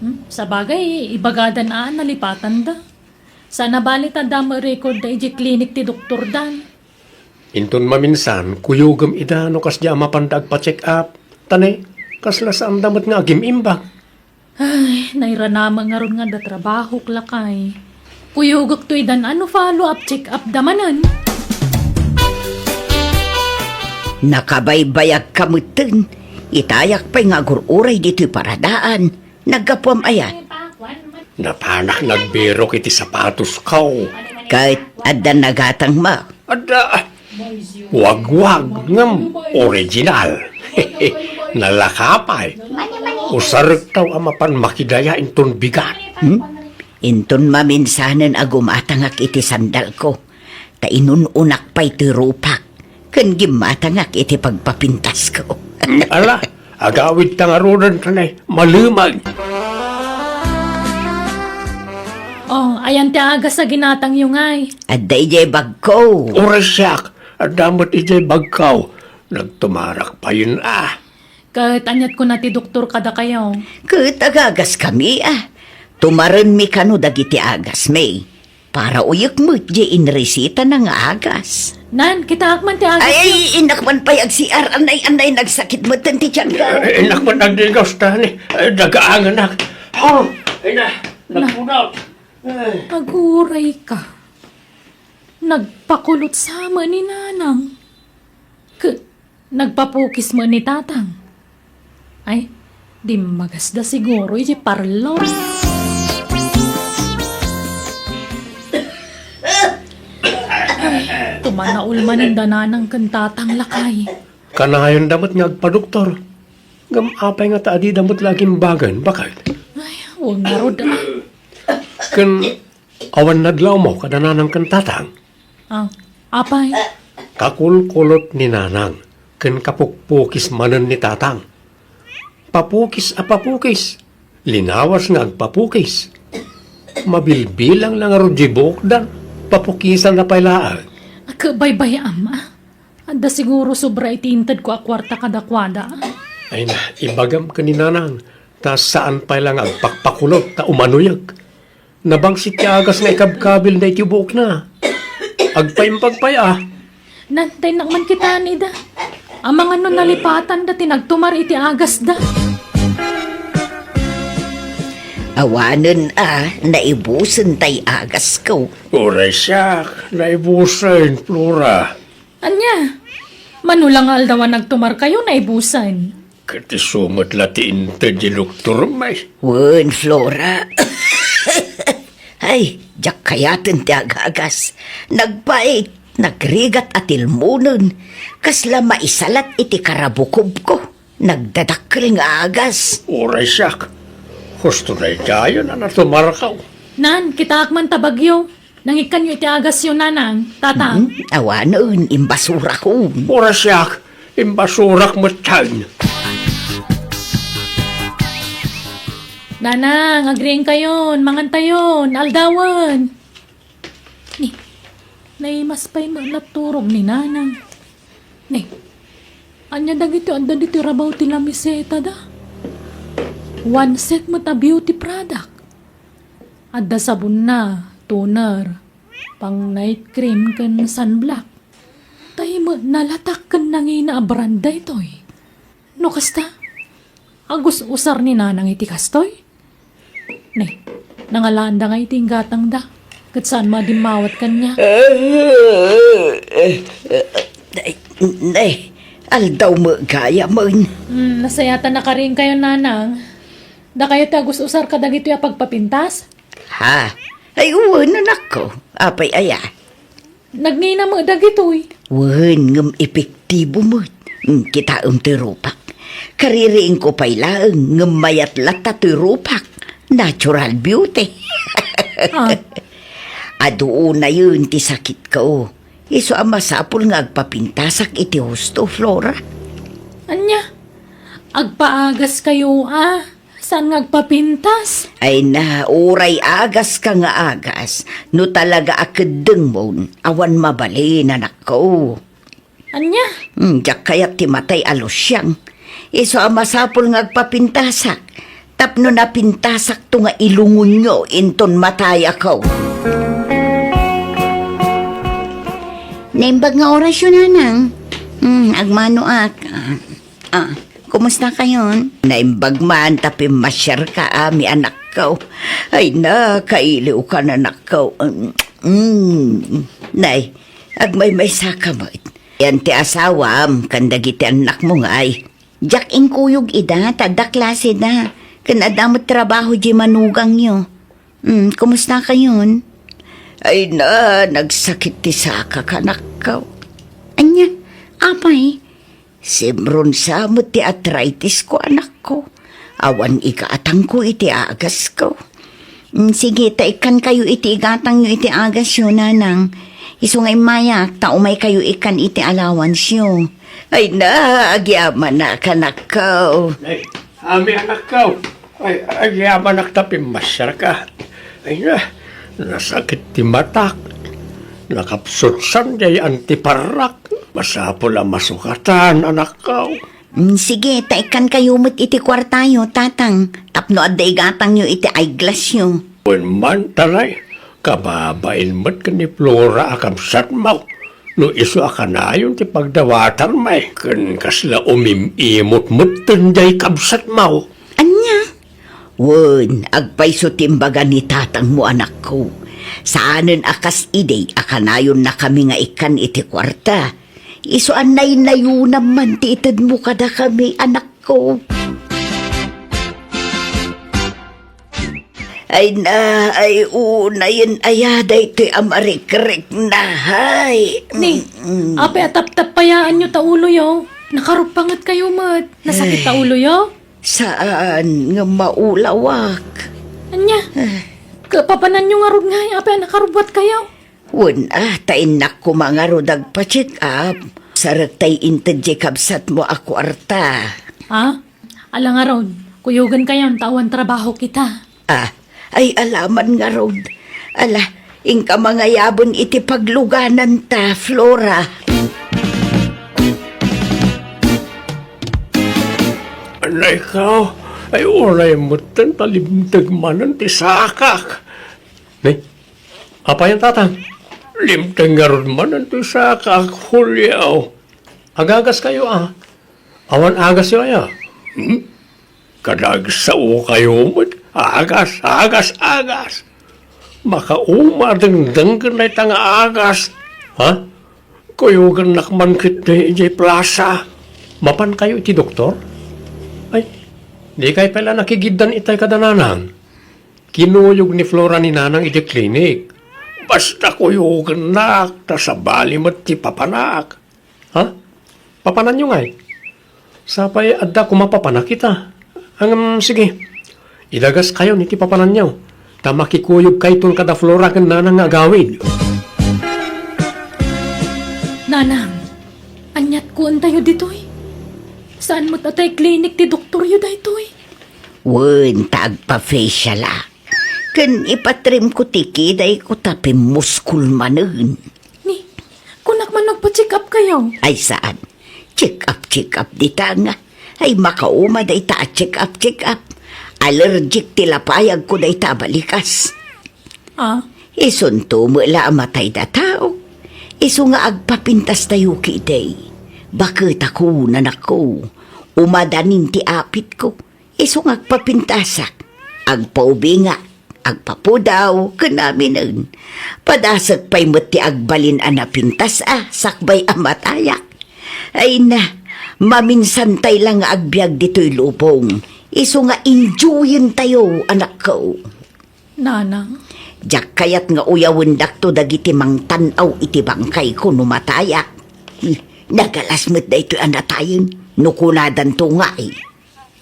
Hmm, sabagay, ibagadan a nalipatanda. Saan a bali ta adda met record da idiay clinic ti doktordan. Inton maminsan, kuyogem ida no kasdiay a mapanda agpa-check up. Ta ne, kasla saanda met nga agim-imbag. Ay, nairanamek ngarud nga adda trabahok, lakay. Kuyogekto idan a no follow-up check-up da manen. Nakabaybayagka metten. Itayak pay nga agur-uray ditoy paradaan. Naggapuam aya? Napanak nagbirok iti sapatosko. Ket adda nagatangmo? Adda. Wagwag ngem original. Nalaka pay. Usarektaw a mapan makidaya inton bigat. Hmm? Inton maminsanen a gumatangak iti sandalko, ta inun-unak pay ti rupak, ken gimmatangak iti pagpapintasko. Ala, agawidta ngaruden, kanay, malemag. Oh, ayan ti agas a ginatangyo, ngay. Adda idiay bagko. Uray siak, adda met idiay bagko. Nagtumarak payen, ah. Ket aniat kuna ti doktor kadakayo? Ket agagaskami, ah. Tumarenmi kano dagiti agasmi. Para uyek met diay inresitana nga agas. Nan, kitaak man ti agasyo. Ay, innak man pay ag-C R. Anay, anay, nagsakit metten ti tiyanko. Eh, innak man agdigos ta ni, eh, dagaanganak. Oh, ina, nagpunot. Ay. Aguray ka. Nagpakulot sa met ni Nanang. Ket nagpapukis met ni Tatang. Ay, dimmagasda siguro iti parlor. Ay, tumanaol manen da Nanang ken Tatang, lakay. Kanayonda met nga agpadoktor. Ngem apay ngata a dida met la agimbagen, baket? Ay, wen ngarud, ah. Ken awan nadlawmo kada Nanang ken Tatang? Ah, apay? Kakulkulot ni Nanang ken kapukpukis manen ni Tatang. Papukis a papukis, linawas nga agpapukis. Mabilbilang la ngarud diay buokdan, papukisanna pay laeng. Agbaybay-am, ah. Adda siguro sobra iti intedko a kuarta kadakuada. Ay na, ibagam ken ni Nanang, ta saan pay la nga agpakpakulot ta umanuyek. Nabangsit ti agas nga ikabkabilna iti buokna. Agpaimbag pay a. Nantaynak man kitaen ida. Amangan no nalipatanda ti nagtumar iti agasda. Awanen a, naibusen tay agasko. Uray siak, naibusen, Flora. Ania? Mano la nga aldaw a nagtumarkayo, naibusen? Ket isu met la ti inted ti doktormi. Wen, Flora. Ay, diak kayaten ti agagas. Nagbait, nagrigat a tilmonen. Kasla maisalat iti karabukobko. Nagdadakkel nga agas. Uray siak. Husto daydiayen a natumarkaw. Nan, kitaak man ta bagyo. Nangikkanyo iti agasyo, Nanang, Tatang? Hmm, awanen, imbasurakon. Uray siak, imbasurak metten. Nanang, agriingkayon, mangantayon, aldawen. Ni, naimas pay met naturog ni Nanang. Ni, ania dagiti adda ditoy rabaw ti lamiseta da? One set met a beauty product. Adda sabonna, toner, pang night cream ken sunblock. Tay met nalatak ken nangina a brand daytoy. No kasta, agus-usar ni Nanang iti kastoy? Ne, nangalaanda nga iti inggatangda, ket saan madimmawat kaniak. Ne, aldaw met gayamen. Hmm, nasayatan a karinkayo, Nanang. Dakayo ti agus-usar kadagitoy a pagpapintas? Ha? Ay, wen, anakko. Apay aya? Nagngina met dagitoy. Wen, ngem epektibo met. Mm, kitaem toy rupak. Kaririingko pay laeng, ngem mayat latta toy rupak. Natural beauty. Ah. Adu unayen ti sakitko. Isu a masapul nga agpapintasak iti husto, Flora. Ania? Agpaagas kayo, ah? Saan nga agpapintas? Ay na, uray agas ka nga agas. No talaga a keddengmon, awan mabalin, anakko. Ania? Hmm, diak kayat ti matay a lusiang. Isu a masapul nga agpapintasak. Tapno napintasakto nga ilungonyo inton matayako. Naimbag nga orasyo, nanang. Hmm, agmanoak. Ah, ah, kumusta kayon? Naimbag man ta pimmasyar ka, ami, anakko. Ay na, kailiw ka, anakko. Mm, mm. Nay, agmaymaysa ka met. Yan ti asawam, ken dagiti annakmo ngay. Diak inkuyog ida, ta adda klase da. Ken adda met trabaho di manugangyo. Hmm, kumusta kayon? Ay na, nagsakit ti sakak, anakko. Ania? Apay? Simron sa met ti arthritis ko, anakko. Awan igatangko iti agasko. Hmm, sige, ta ikkan kayo iti igatangyo iti agasyo, nanang. Isu nga immayak, ta umay kayo ikkan iti allowance-yo. Ay na, agyamanak, anakko. Ay, ami, anakko. Ay, agyamanak ta pimmasyarka. Ay na, nasakit ti matak. Nakapsutsan jay antiparrak. Masapul a masukatan, anakko. Mm, sige, ta ikkan kayo met iti kuartayo, tatang, tapno adda igatangyo iti eyeglass-yo. Wen man, tanay, kababain met ken ni Flora a kabsatmo. No isu a kanayon ti pagdawatarmi, ken kasla umim-imot metten jay kabsatmo. Ania? Wen, agpayso ti imbaga ni tatangmo, anakko. Saanen a kas idi a kanayonnakami nga ikkan iti kuarta. Isu a naynayonam man ti itedmo kadakami, anakko. Ay na, ay unayen aya daytoy a marikrikna, hay. Ni, mm, apay a taptappayaanyo ta uloyo? Nakaruppanget kayo met. Nasakit ta uloyo? Saan nga maulawak. Ania? Ah. Kapapananyo ngarud ngay, apay a nakarubbuat kayo? Wen a, ta innak koma ngarud agpa-check up. Sarek tay inted jay kabsatmo a kuarta. Ah? Ala ngarud, kuyogen kayon ta awan trabaho kita. Ah, ay alaman ngarud. Ala, inka mangayaben iti paglugananta, Flora. Anay ka, ay uray metten ta limteg manen ti sakak. Nay, apayan, tatang? Limteg ngarud manen ti sakak, Julio. Agagas kayo, ah. Awan agasyo aya? Hmm? Kadagsaw kayo met. Agas, agas, agas. Makauma dengdenggen dayta nga agas. Ha? Kuyogennak man ketdi idiay plasa. Mapan kayo iti doktor? Ay, di kay pala nakigiddan itay kada nanang. Kinuyog ni Flora ni nanang iti klinik. Basta kuyogennak, ta sabali met ti papanak. Ha? Papananyo ngay? Sapay adda koma papanak ita. Ngem, sige. Idagas kayon iti papananyo. Ta makikuyog kayton kada Flora ken nanang nga agawid. Nanang, aniat kuentayo ditoy? Saan met a tay klinik ti doktoryo daytoy? Wen, ta agpa-facial a. Ken ipatrimko ti kidayko ta pimmuskol manen. Ni, kunak man nagpa-check up kayo? Ay, saan? Check up, check up dita nga. Ay, makauma dayta a check up, check up. Allergic ti lapayagko dayta a balikas. Ah? Isunto met la a matay da tao. Isu nga agpapintas tayo kiday. Baketako, nanakko. Umadanin ti apitko. Isu nga agpapintasak, agpaubingak, agpapudaw, ken aminen. Padasek pay met ti agbalin a napintas a sakbay a matayak. Ay na, maminsantay la nga agbiag ditoy lubong. Isu nga enjoyentayo, anakko. Nanang? Diak kayat nga uyawendakto dagiti mangtan-aw iti bangkayko no matayak. Hmm, nagalas met daytoy a natayen no kunadanto ngay.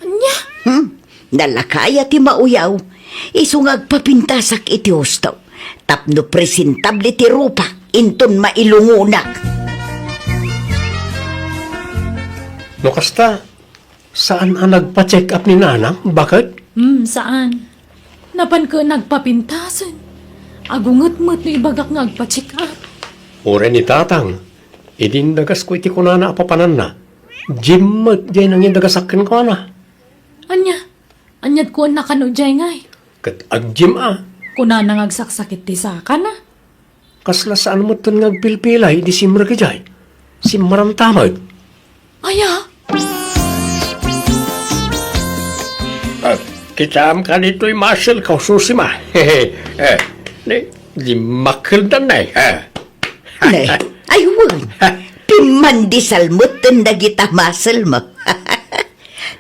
Ania? Hmm? Nalaka aya ti mauyaw. Isu nga agpapintasak iti husto. Tapno presentable ti rupak inton mailungonak. No kasta, saan a nagpa-check up ni Nanang, baket? Hmm, saan. Napan ket nagpapintasen. Agunget met no ibagak nga agpa-check up. Uray ni Tatang, idi indagasko iti kunana a papananna, gym met diay nangindagasak kenkuana. Ania? Aniat kuanna kano diay ngay? Ket ag-gym a. Kunana nga agsaksakit ti sakana. Kasla saan metten nga agpilpilay idi simrek idiay. Simmaramtamag. Aya? Ah, kitaem kaditoy muscle ko, Susima. Eh, ne, di makeldan na eh. Ah. Ne, ay wen. Pimmandisal metten dagita muscle mo.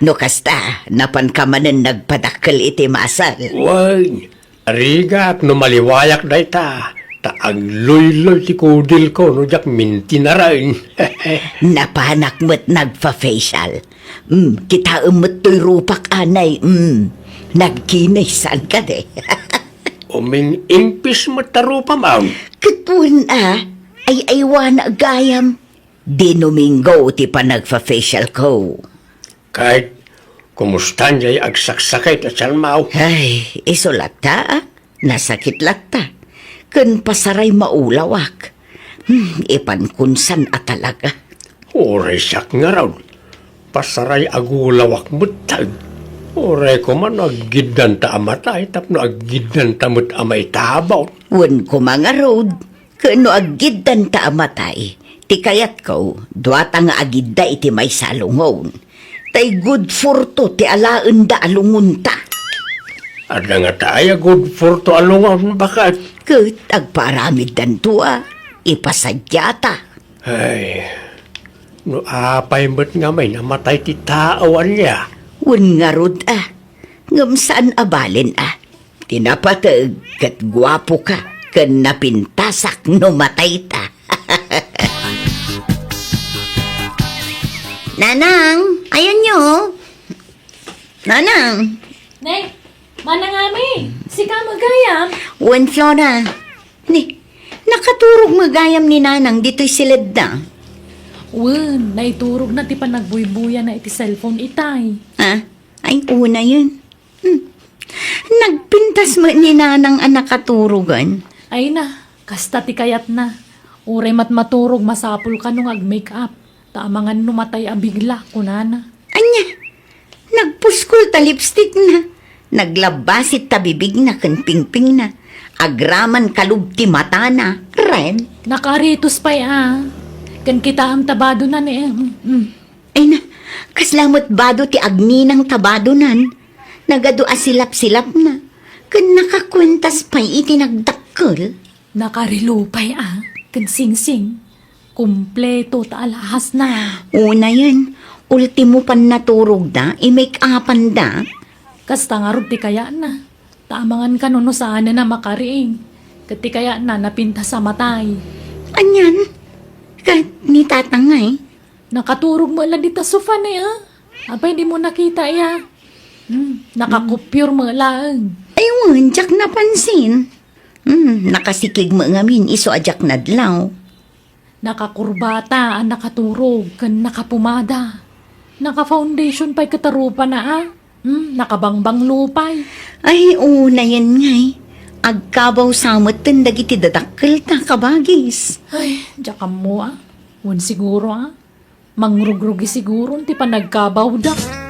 No kasta, napanka manen nagpadakkel iti muscle. Wen, rigat no maliwayak dayta, ta agluyloy ti kudilko no diak mintinaren. Napanak met nagfa-facial. Mm, kitaem met toy rupak anay. Mm, nagkinis, saan kadi? Uming-impis met ta rupam, am. Ket wen a, ay-aywana gayam. Di Domingo ti panagfa-facial ko. Ket, kumusta diay agsaksakit a tianmo? Ay, isu latta, a. Nasakit latta. Ken pasaray maulawak. Hmm, ipankon san a talaga. Uray siak ngarud. Pasaray agulawak metten. Uray koma no aggiddanta a matay tapno aggiddanta met a maitabon. Wen koma ngarud. Ken no aggiddanta a matay, ti kayatko, duata nga agidda iti maysa a lungon. Tay good for two ti alaenda a lungonta. Adda ngata aya good for two a lungon, baket? Ket agpaaramiddanto a, ipasadiata. Ay, no apay met ngamin a matay ti tao, ania? Wen ngarud a, ngem saan a balen a. Ti napateg ket guapoka ken napintasak no matayta. Nanang, ayanyo. Nanang. Nay, manang Ami, sika met gayam? Wen, Flora. Ni, nakaturog met gayam ni Nanang ditoy siledda. Wen, naiturogna ti panagbuybuyana iti cellphone itay. Ha? Ay, unayen. Hmm. Nagpintas met ni Nanang a nakaturogen. Ay na, kasta ti kayatna. Uray met maturog, masapul kano nga ag-make up. Ta amangan no matay a bigla, kunana. Ania? Nagpuskol ta lipstickna. Naglabbasit ta bibigna ken pingpingna. Agraman kalub ti matana. Ren? Nakaritos pay a. Ken kitaem ta badonan, eh. Mm. Ay na, kasla met bado ti agninang ta badonan. Nagadu a silap-silapna. Ken nakakuentas pay iti nagdakkel. Nakarelo pay a, ken singsing. Kompleto ta alahasna. Unayen, ultimo pannaturogda, i-make-upanda. Kasta ngarud ti kayatna. Ta amangan kano no saanen a makariing. Ket ti kayatna, napintas a matay. Anian? Ket ni Tatang ngay? Nakaturog met la dita sofa ne, a. Apay dimo nakita, ya? Hmm, nakakupyor met laeng. Ay, wen, diak napansin. Hmm, nakasikig met ngamin, isu a diak nadlaw. Nakakurbata a nakaturog ken nakapumada. Naka-foundation pay ket arupana, a. Hmm, nakabangbanglo pay. Ay, unayen ngay. Agkabaw sa metten dagiti dadakkelta, kabagis. Ay, diak ammo, a. Wen siguro, a. Mangrugrugi siguron ti panagkabawda.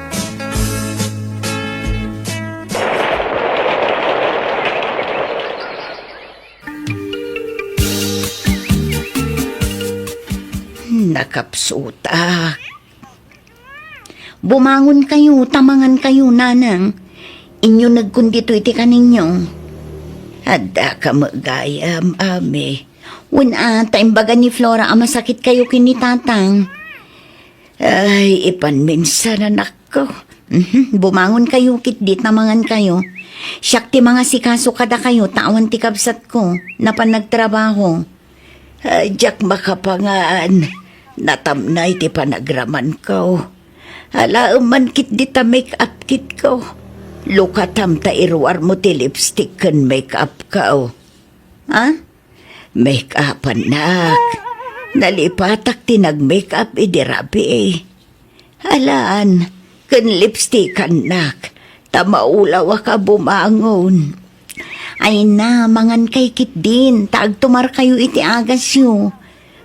Nakapsutak. Bumangonkayo, ta mangankayo, Nanang. Inyunegkon ditoy ti kaninyo. Addaka met gayam, Ami. Wen a, ta imbaga ni Flora a masakitkayo ken ni Tatang. Ay, ipanminsan, anakko. Mhm, bumangonkayo ketdi ta mangankayo. Siak ti mangasikaso kadakayo ta awan ti kabsatko, napan nagtrabaho. Ah, diak makapangan. Natamnay ti panagramanko. Alaem man ketdi ta make-up kitko. Lukatam ta iruarmo ti lipstick ken make-upko. Ha? Make-upannak. Nalipatak ti nag-make-up idi rabii. Alaan, ken lipstickannak, ta maulawak a bumangon. Ay na, mangankay ketdin, ta agtumarkayo iti agasyo.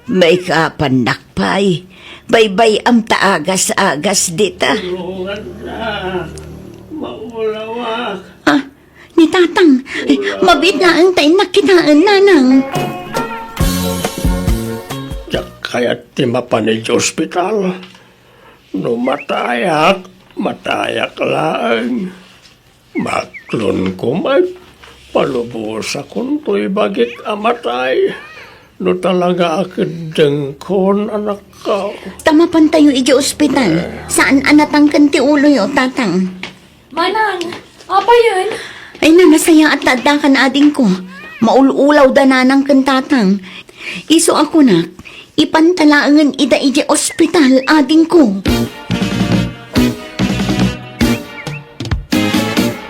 Make-upannak pay. Baybay-am ta agas-agas dita. Tulungannak. Maulawak. Ah, ni Tatang. Ay, mabiit laeng ta innak kitaen, Nanang. Diak kayat ti mapan idiay ospital. No matayak, matayak laeng. Maklonko met, palubosakontoy bagik a matay. No talaga a keddengkon, anakko. Ta mapantayo idiay ospital. Saan a natangken ti uloyo, Tatang. Manang, apayen? Ay na, nasayaat ta addakan, adingko. Maul-ulaw da Nanang ken Tatang. Isu a kunak, ipanta laengen ida idiay ospital, adingko.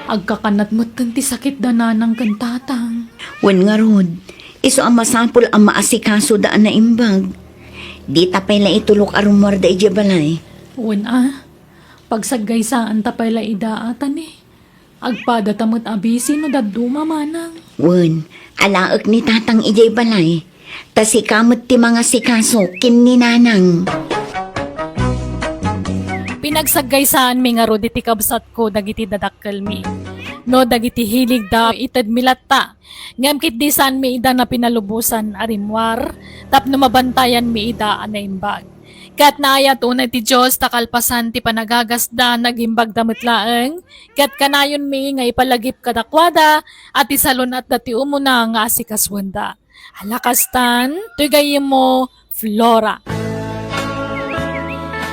Agkakanat metten ti sakit da Nanang ken Tatang. Wen ngarud, isu a masapul a maasikasoda a naimbag. Dita pay la itulok a rummuarda idiay balay. Wen a, pagsaggaysaan ta pay la ida a tani. Agpadata met a bisi no dadduma, Manang. Wen, alaek ni Tatang idiay balay. Ta sika met ti mangasikaso ken ni Nanang. Pinagsaggaysaan mi ngarud iti kabsatko dagiti dadakkelmi. No dagiti hiligda, itedmi latta. Ngem ketdi saanmi ida napinalubosan a rimmuar, tapno mabantayanmi ida a naimbag. Ket naayat unay ti Dios ta kalpasan ti panagagasda, nagimbagda met laeng, ket kanayonmi nga ipalagip kadakuada a ti salun-atda ti umuna nga asikasoenda. Ala kastan, toy gayyemmo, Flora.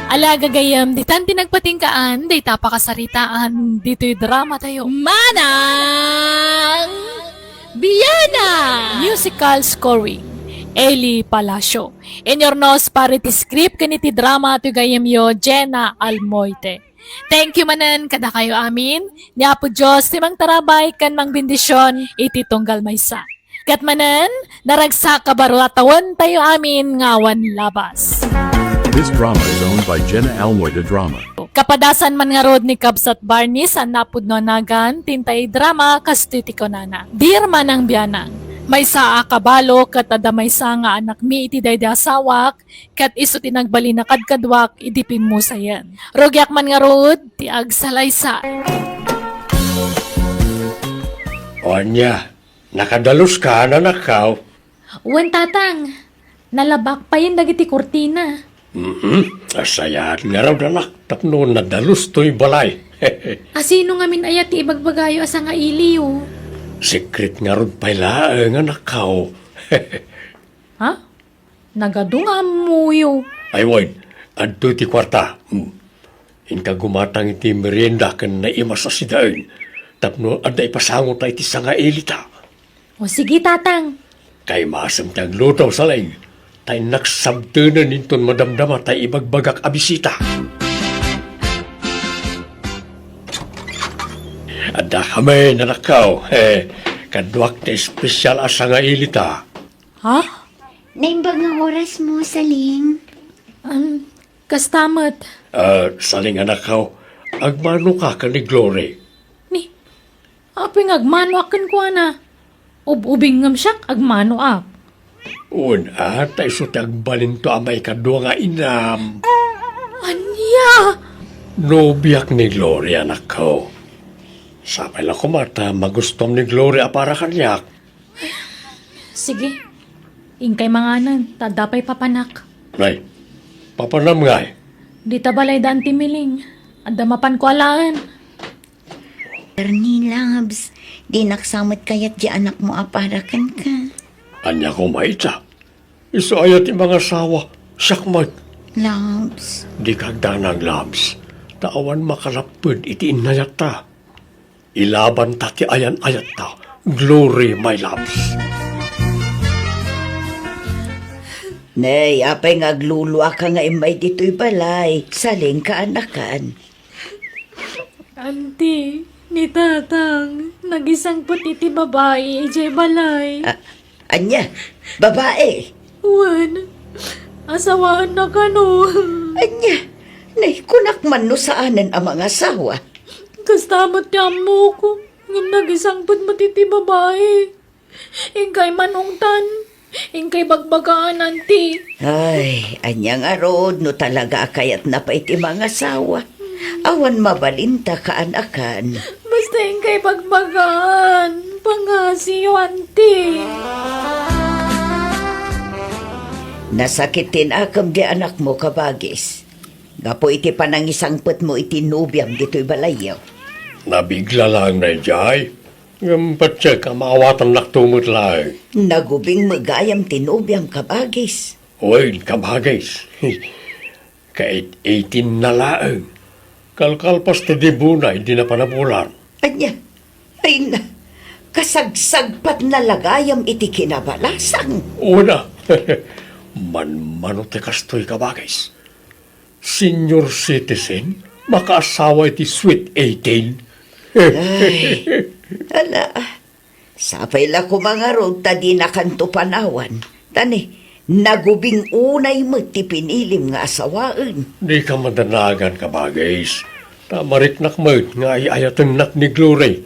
Ala gagayyem, ditan ti nagpatinggaan, dayta pakasaritaan, ditoy drama tayo. Manang Biana! Musical scoring, Eli Palacio. Inyurnos para iti script ken iti drama toy gayyemyo, Jenna Almoite. Thank you manen kadakayo amin. Ni Apo Dios ti mangtarabay ken mangbendision iti tunggal maysa. Ket manen, naragsak a barua tawen tayo amin nga awan labas. This drama is owned by Jenna Almoy de Drama. Kapadasan man ngarud ni Kabsat Barney, saan napudno a nagan, tintay drama, kastoy ti kunana. Dear Manang Bianang, maysa a kabalo ket adda maysa nga anakmi iti daydi asawak, ket isu ti nagbalin a kadkaduak idi pimmusayen. Rugiak man ngarud ti agsalaysay. O ania, nakadaluska, anakko? Wen, Tatang. Nalabak payen dagiti kurtina. Mhm. Asayat ngarud, anak, tapno nadalus toy balay. Asino ngamin aya ti ibagbagayo a sangailiyo? Sekret ngarud pay laeng, anakko. Ha? Nagadu nga ammoyo. Ay wen, adtoy ti kuarta. Hmm. Inka gumatang iti merienda ken naimas a sidaen tapno adda ipasangota iti sangailita. O sige, Tatang. Kaimasem ti agluto, Saleng, ta innak sabtenen inton madamdama tay ibagbagak a bisita. Adda kami, nanakkaw. He, kaduak ti espesial a sangailita. Ha? Naimbag nga orasmo, Saling. Um, kasta met. Ah, Saling, anakkaw, agmanoka ken ni Glory? Ni, apay nga agmanoak kenkuana? Ub-ubing ngem siak, agmanoak. Wen, a, ta isu ti agbalinto a maikadua nga inam. Ania? Nobiak ni Glory, anakko. Sapay la koma ta magustuam ni Glory a para kaniak. Sige. Inkay manganen, ta adda pay papanak. Nay, papanam ngay? Dita balay daan ti Miling. Adda mapanko alaen. Ernie, loves, dinak sa met kayat di anakmo a para kenka. Ania koma ita? Isu aya ti mangasawa, siak met. Loves. Dika agdanag, loves. ta awan makalapped iti innayatta. Ilabanta ti ayan-ayatta, Glory, my loves. Nay, apay nga agluluaka nga immay ditoy balay? Saleng, kaanakan. Anti, ni Tatang, nagisangpet iti babai idiay balay. A-, ania? Babai? Wen, asawaenna kano. Ania? Nay, kunak man no saanen a mangasawa. Kasta met ti ammok, ngem nagisangpet met iti babai. Inkay manungtan, inkay bagbagaan, anti. Ay, ania ngarud no talaga a kayatna pay ti mangasawa? Awan mabalinta, kaanakan. Basta inkay bagbagaan, pangasiyo, anti. Nasakit ti nakem ti anakmo, kabagis. Gapu iti panangisangpetmo iti nobiam ditoy balayyo. Nabigla laeng daydiay. Ngem patiek a maawatannakto met laeng. Nagubing met gayam ti nobiam, kabagis. Wen, kabagis. Kait-itinna laeng. Kalkalpas ti dibuna idi napanabulan. Ania? Ay na, kasagsagpatna la gayam iti kinabalasang. Una, manmano ti kastoy, kabagis. Senior citizen, makaasawa iti sweet eighteen. Ay, ala, sapay la koma ngarud ta dinakanto panawan. Ta ni, nagubing unay met ti pinilim nga asawaen. Dika madanagan, kabagis. Ta mariknak met nga ay-ayatennak ni Glory.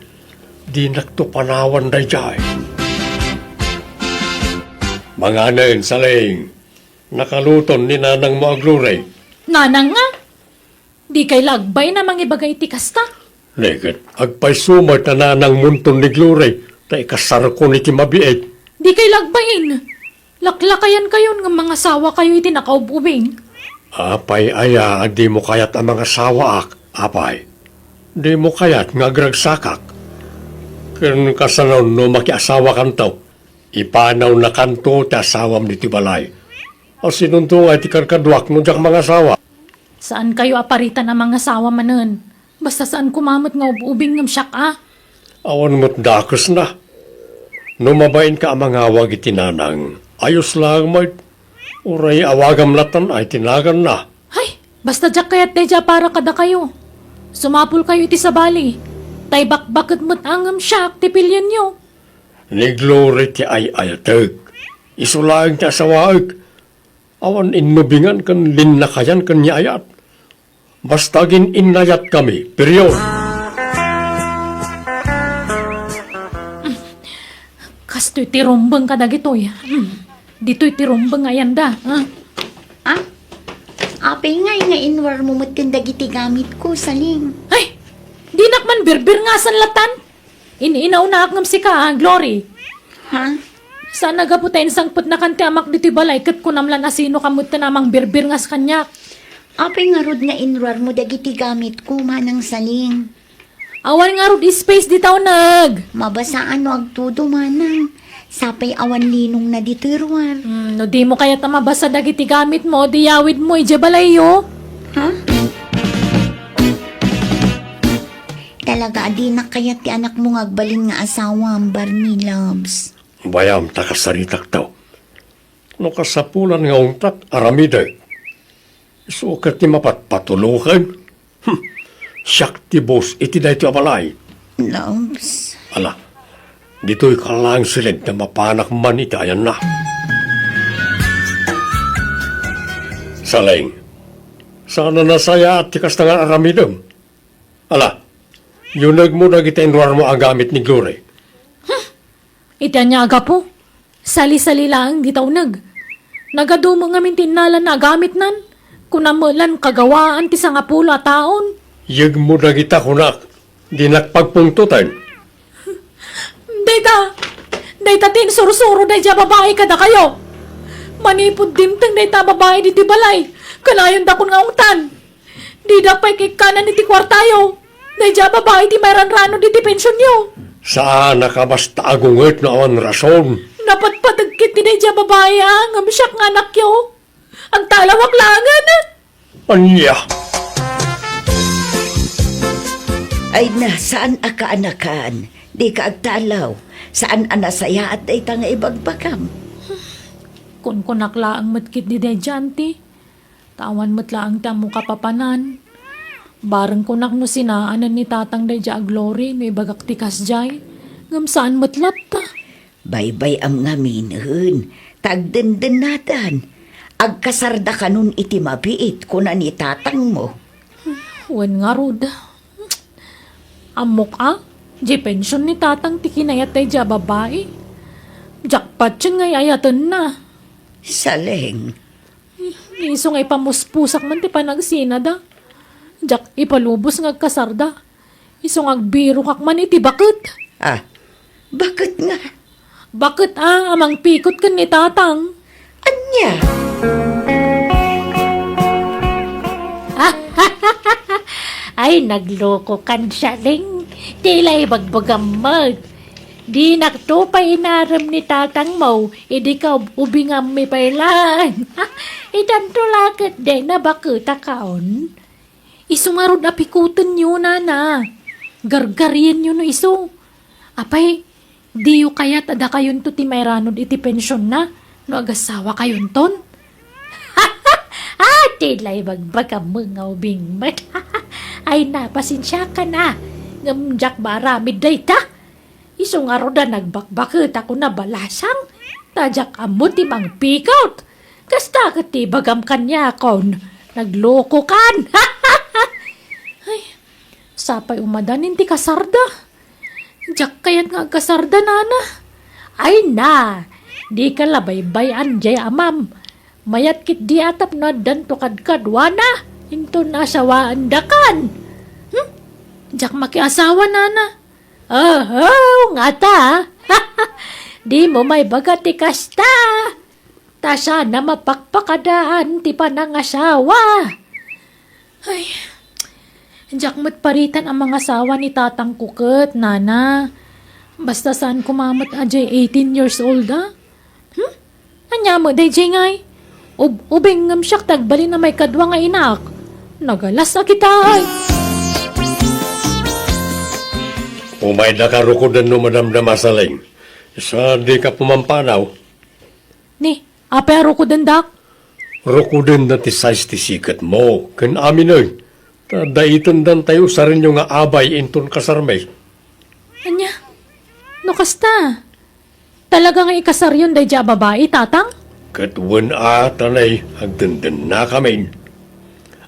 Dinakto panawan daydiay. Manganen, Saling. Nakaluton ni nanangmo a Glory. Nanang nga? Dikay la agbain a mangibaga iti kasta? Neket, agpayso met a nanangmonton ni Glory, ta ikasarkon iti mabiit. Dikay la agbain. Laklakayankayon nga mangasawakayo iti nakaub-ubing. Apay aya a dimo kayat a mangasawaak, apay? Dimo kayat nga agragsakak? Ken kasano no makiasawakanto? Ipanawnakanto ti asawam ditoy balay. A sinonto nga iti kadkaduak no diak mangasawa? Saankayo a paritan a mangasawa manen. Basta saan koma met nga ub-ubing ngem siak a. Awan met dakesna. No mabainka a mangawag iti nanang, ayos laeng met. Uray awagam latan ay ti naganna. Ay, basta diak kayat daydiay a para kadakayo. Sumapulkayo iti sabali. Ta ibakbaket met a ngem siak ti pilienyo. Ni Glory ti ay-ayatek. Isu laeng ti asawaek. Awan innubingan ken linnakayan ken ni ayat. Basta agin-innayatkami, period. Kastoy ti rumbeng kadagitoy. Hmm. Ditoy ti rumbeng nga ayanda, ha? Ah? Apay ngay nga inruarmo met ken dagiti gamitko, Saling? Ay! Dinak man birbirngasan latan. In-inawnaak ngem sika, a, Glory. Ha? Saan a gapu ta insangpetnakan ti amak ditoy balay ket kunam lan a sinoka metten a mangbirbirngas kaniak. Apay ngarud nga inruarmo dagiti gamitko, Manang Saling? Awan ngarud space dita uneg. Mabasaan no agtudo, Manang. Sapay awan linongna ditoy ruar. Hmm, no dimo kayat a mabasa dagiti gamitmo, di yawidmo idiay balayyo. Ha? Talaga a dinak kayat ti anakmo nga agbalin nga asawam, Barney, loves. Bayam ta kasaritakto. No kasapulan nga ungtak, aramidek. Isu ket ti mapatpatuloken. Hmm. Siak ti boss iti daytoy a balay. Loves. Ala, ditoy ka laeng siled ta mapanak man iti ayanna. Saleng, saan a nasayaat ti kasta nga aramidem. Ala, yunegmo dagiti inruarmo a gamit ni Glory. Iti ania a gapu? Sali-sali laeng dita uneg. Nagadumo ngamin ti innalana a gamitnan. Kunam met lan kagawaan ti sangapulo a taon. Yegmo dagita kunak, dinak pagpungtoten. Dayta, dayta ti insursuro daydiay a babai kadakayo. Manipud dimteng dayta a babai ditoy balay, kanayondakon nga ungtan. Didak pay kikkanan iti kuartayo. Daydiay a babai ti mairanrano diti pensionyo. Saan a kabasta agunget no awan rason. Napatpateg ket ti daydiay a babai a ngem siak nga anakyo. Agtalawak laengen. Ania? Ay na, saan a kaanakan? Dika agtalaw. Saan a nasayaat dayta nga ibagbagam? Kunkunak laeng met ketdi daydiay, auntie. Ta awan met laeng ti ammok a papanan. Bareng kunak no sinaanen ni tatang daydiay a Glory no ibagak ti kasdiay. Ngem saan met latta. Baybay-am ngaminen, ta agdendennadan. Agkasarda kanon iti mabiit, kuna ni tatangmo. Wen ngarud. Ammok a, di pension ni tatang ti kinayat daydiay a babai. Diak patien nga ay-ayatenna. Saleng. Isu nga ipamuspusak man ti panagsinada. Diak ipalubos nga agkasarda. Isu nga agbirokak man iti baket. Ah, baket nga? Baket a, a mangpikot ken ni tatang. Ania? Ay, naglokokan, Saleng. Ti la ibagbagam met. Dinakto pay inarem ni tatangmo, idi kaub-ubingammi pay laeng. Itanto la ketdi, nabaketakon. Isu ngarud a pikutenyo, nana. Gargarienyo no isu. Apay, diyo kayat a dakayonto ti mairanod iti pensionna no agasawakayonton? Ah, ti la ibagbagam nga ubing met. Ay, napasensiakan a. Ngem diak maaramid dayta. Isu ngarud a nagbakbaket a kuna balasang, ta diak ammo ti mangpikot. Kasta ket ti ibagam kaniakon, naglokokan. Ay, sapay umadanin ti kasarda. Diak kayat nga agkasarda, nana. Ay na, dika la baybay-an diay amam. Mayat ketdi a tapno addanto kadkaduana, inton asawaendakan. Hmm? Diak makiasawa, nana. Oho, ngata. Dimo maibaga ti kasta. Ta saan a mapakpakadaan ti panangasawa. Ay, diak met paritan a mangasawa ni tatangko ket, nana. Basta saan koma met a diay eighteen years old a. Hmm? Ania met daydiay ngay? Ub-, ubing ngem siak ti agbalin a maikadua nga inaak. Nagalas a kita, ay. Umaydaka rukoden no madamdama, Saleng. Sa dika pumampanaw. Ni, apay a rukodendak? Rukodenda ti size ti siketmo, ken aminen. Ta daitendantayo sarenyo nga abay inton kasarmi. Ania? No kasta? Talaga nga ikasaryon daydiay a babai, tatang? Ket wen a, ta nay, agdendennakamin.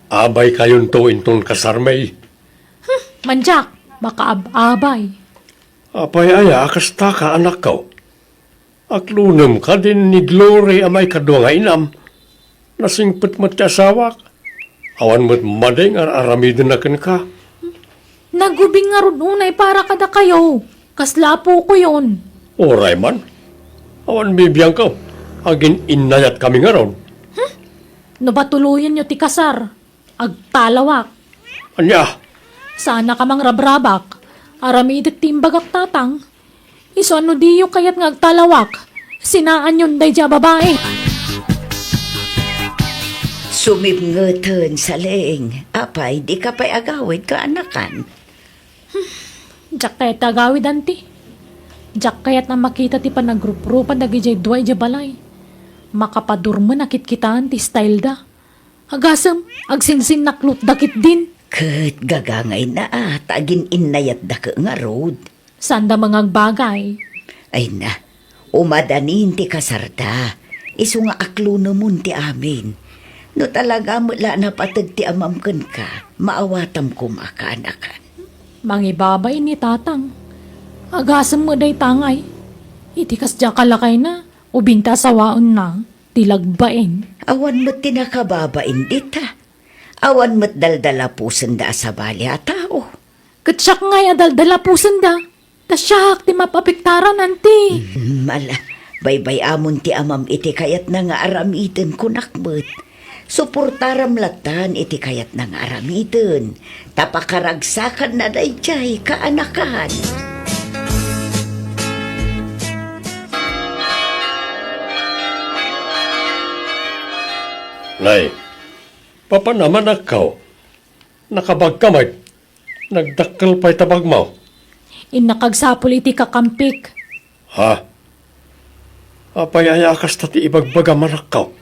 Abaykayonto inton kasarmi. Hmm, mandiak, makaab-abay. Apay aya a kastaka, anakko? Aklonem kadin ni Glory a maikadua nga inam. Nasingpet met ti asawak. Awan met madi nga ar-aramidenna kenka. Nagubing ngarud unay para kadakayo. Kasla apokoyon. Uray man. Awan bibiangko. Agin-innayatkami ngarud. Hmm? No batuloyenyo ti kasar, agtalawak. Ania? Saanaka mangrabrabak. Aramidek ti imbagak, tatang. Isu a no diyo kayat nga agtalawak, sinaanyon daydiay a babai. Sumipngeten, Saleng. Apay, dika pay agawid, kaanakan? Hmm, diak kayat agawid, anti. Diak kayat a makita ti panagruprupa dagidiay dua idiay balay. Makapadurmen a kitkitaan ti style da. Agasem, agsinsinnaklotda ketdin. Ket gagangayna a, ta agin-innayatda ket ngarud. Saanda mangagbagay. Ay na, umadanin ti kasarda. Isu nga aklonemon ti amin. No talaga met la a napateg ti amam kenka, maawatam koma, kaanakan. Mangibabain ni tatang. Agasem met dayta ngay. Iti kasdiay a lakayna, ubing ta asawaenna. Ti lagbain. Awan met ti nakababain dita. Awan met daldalapusenda a sabali a tao. Ket siak ngay a daldalapusenda. Ta siak ti mapapiktaran, anti. Mm, ala, baybay-amon ti amam iti kayatna nga aramiden, kunak met. Suportaram lattan iti kayatna nga aramiden. Ta pakaragsakanna daydiay kaanakan. Nay, papan a manakkaw, nakabagka met. Nagdakkel pay ta bagmo. Innak agsapul iti kakampik. Ha? Apay aya kasta ti ibagbagam, anakko?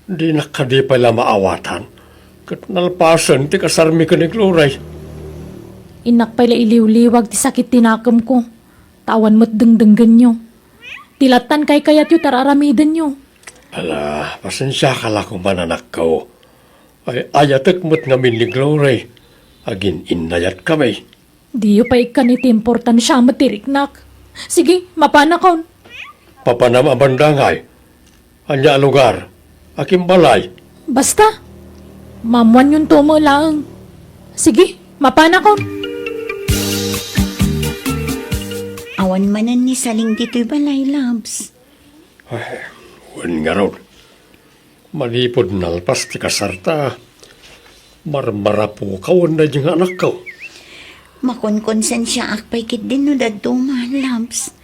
Dinak kadi pay la maawatan ket nalpasen ti kasarmi ken ni Glory. Innak pay la iliwliwag ti sakit ti nakemko, ta awan met dengdenggenyo. Ti lattan kaykayatyo ti ar-aramidenyo. Ala, pasensiaka la koman, anakko. Ay-ayatek met ngamin ni Glory. Agin-innayatkami. Diyo pay ikkan iti importansia met ti riknak. Sige, mapanakon. Papanam a bandangay. Ania a lugar? Akin balay? Basta. Maammoanyonto met laeng. Sige, mapanakon. Awan manen ni Saling ditoy balay, Labs. Ay, wen ngarud. Manipud nalpas ti kasarta, marmarapukaw wen daydi nga anakko. Makonkonsensiaak pay ketdin no dadduma, Labs.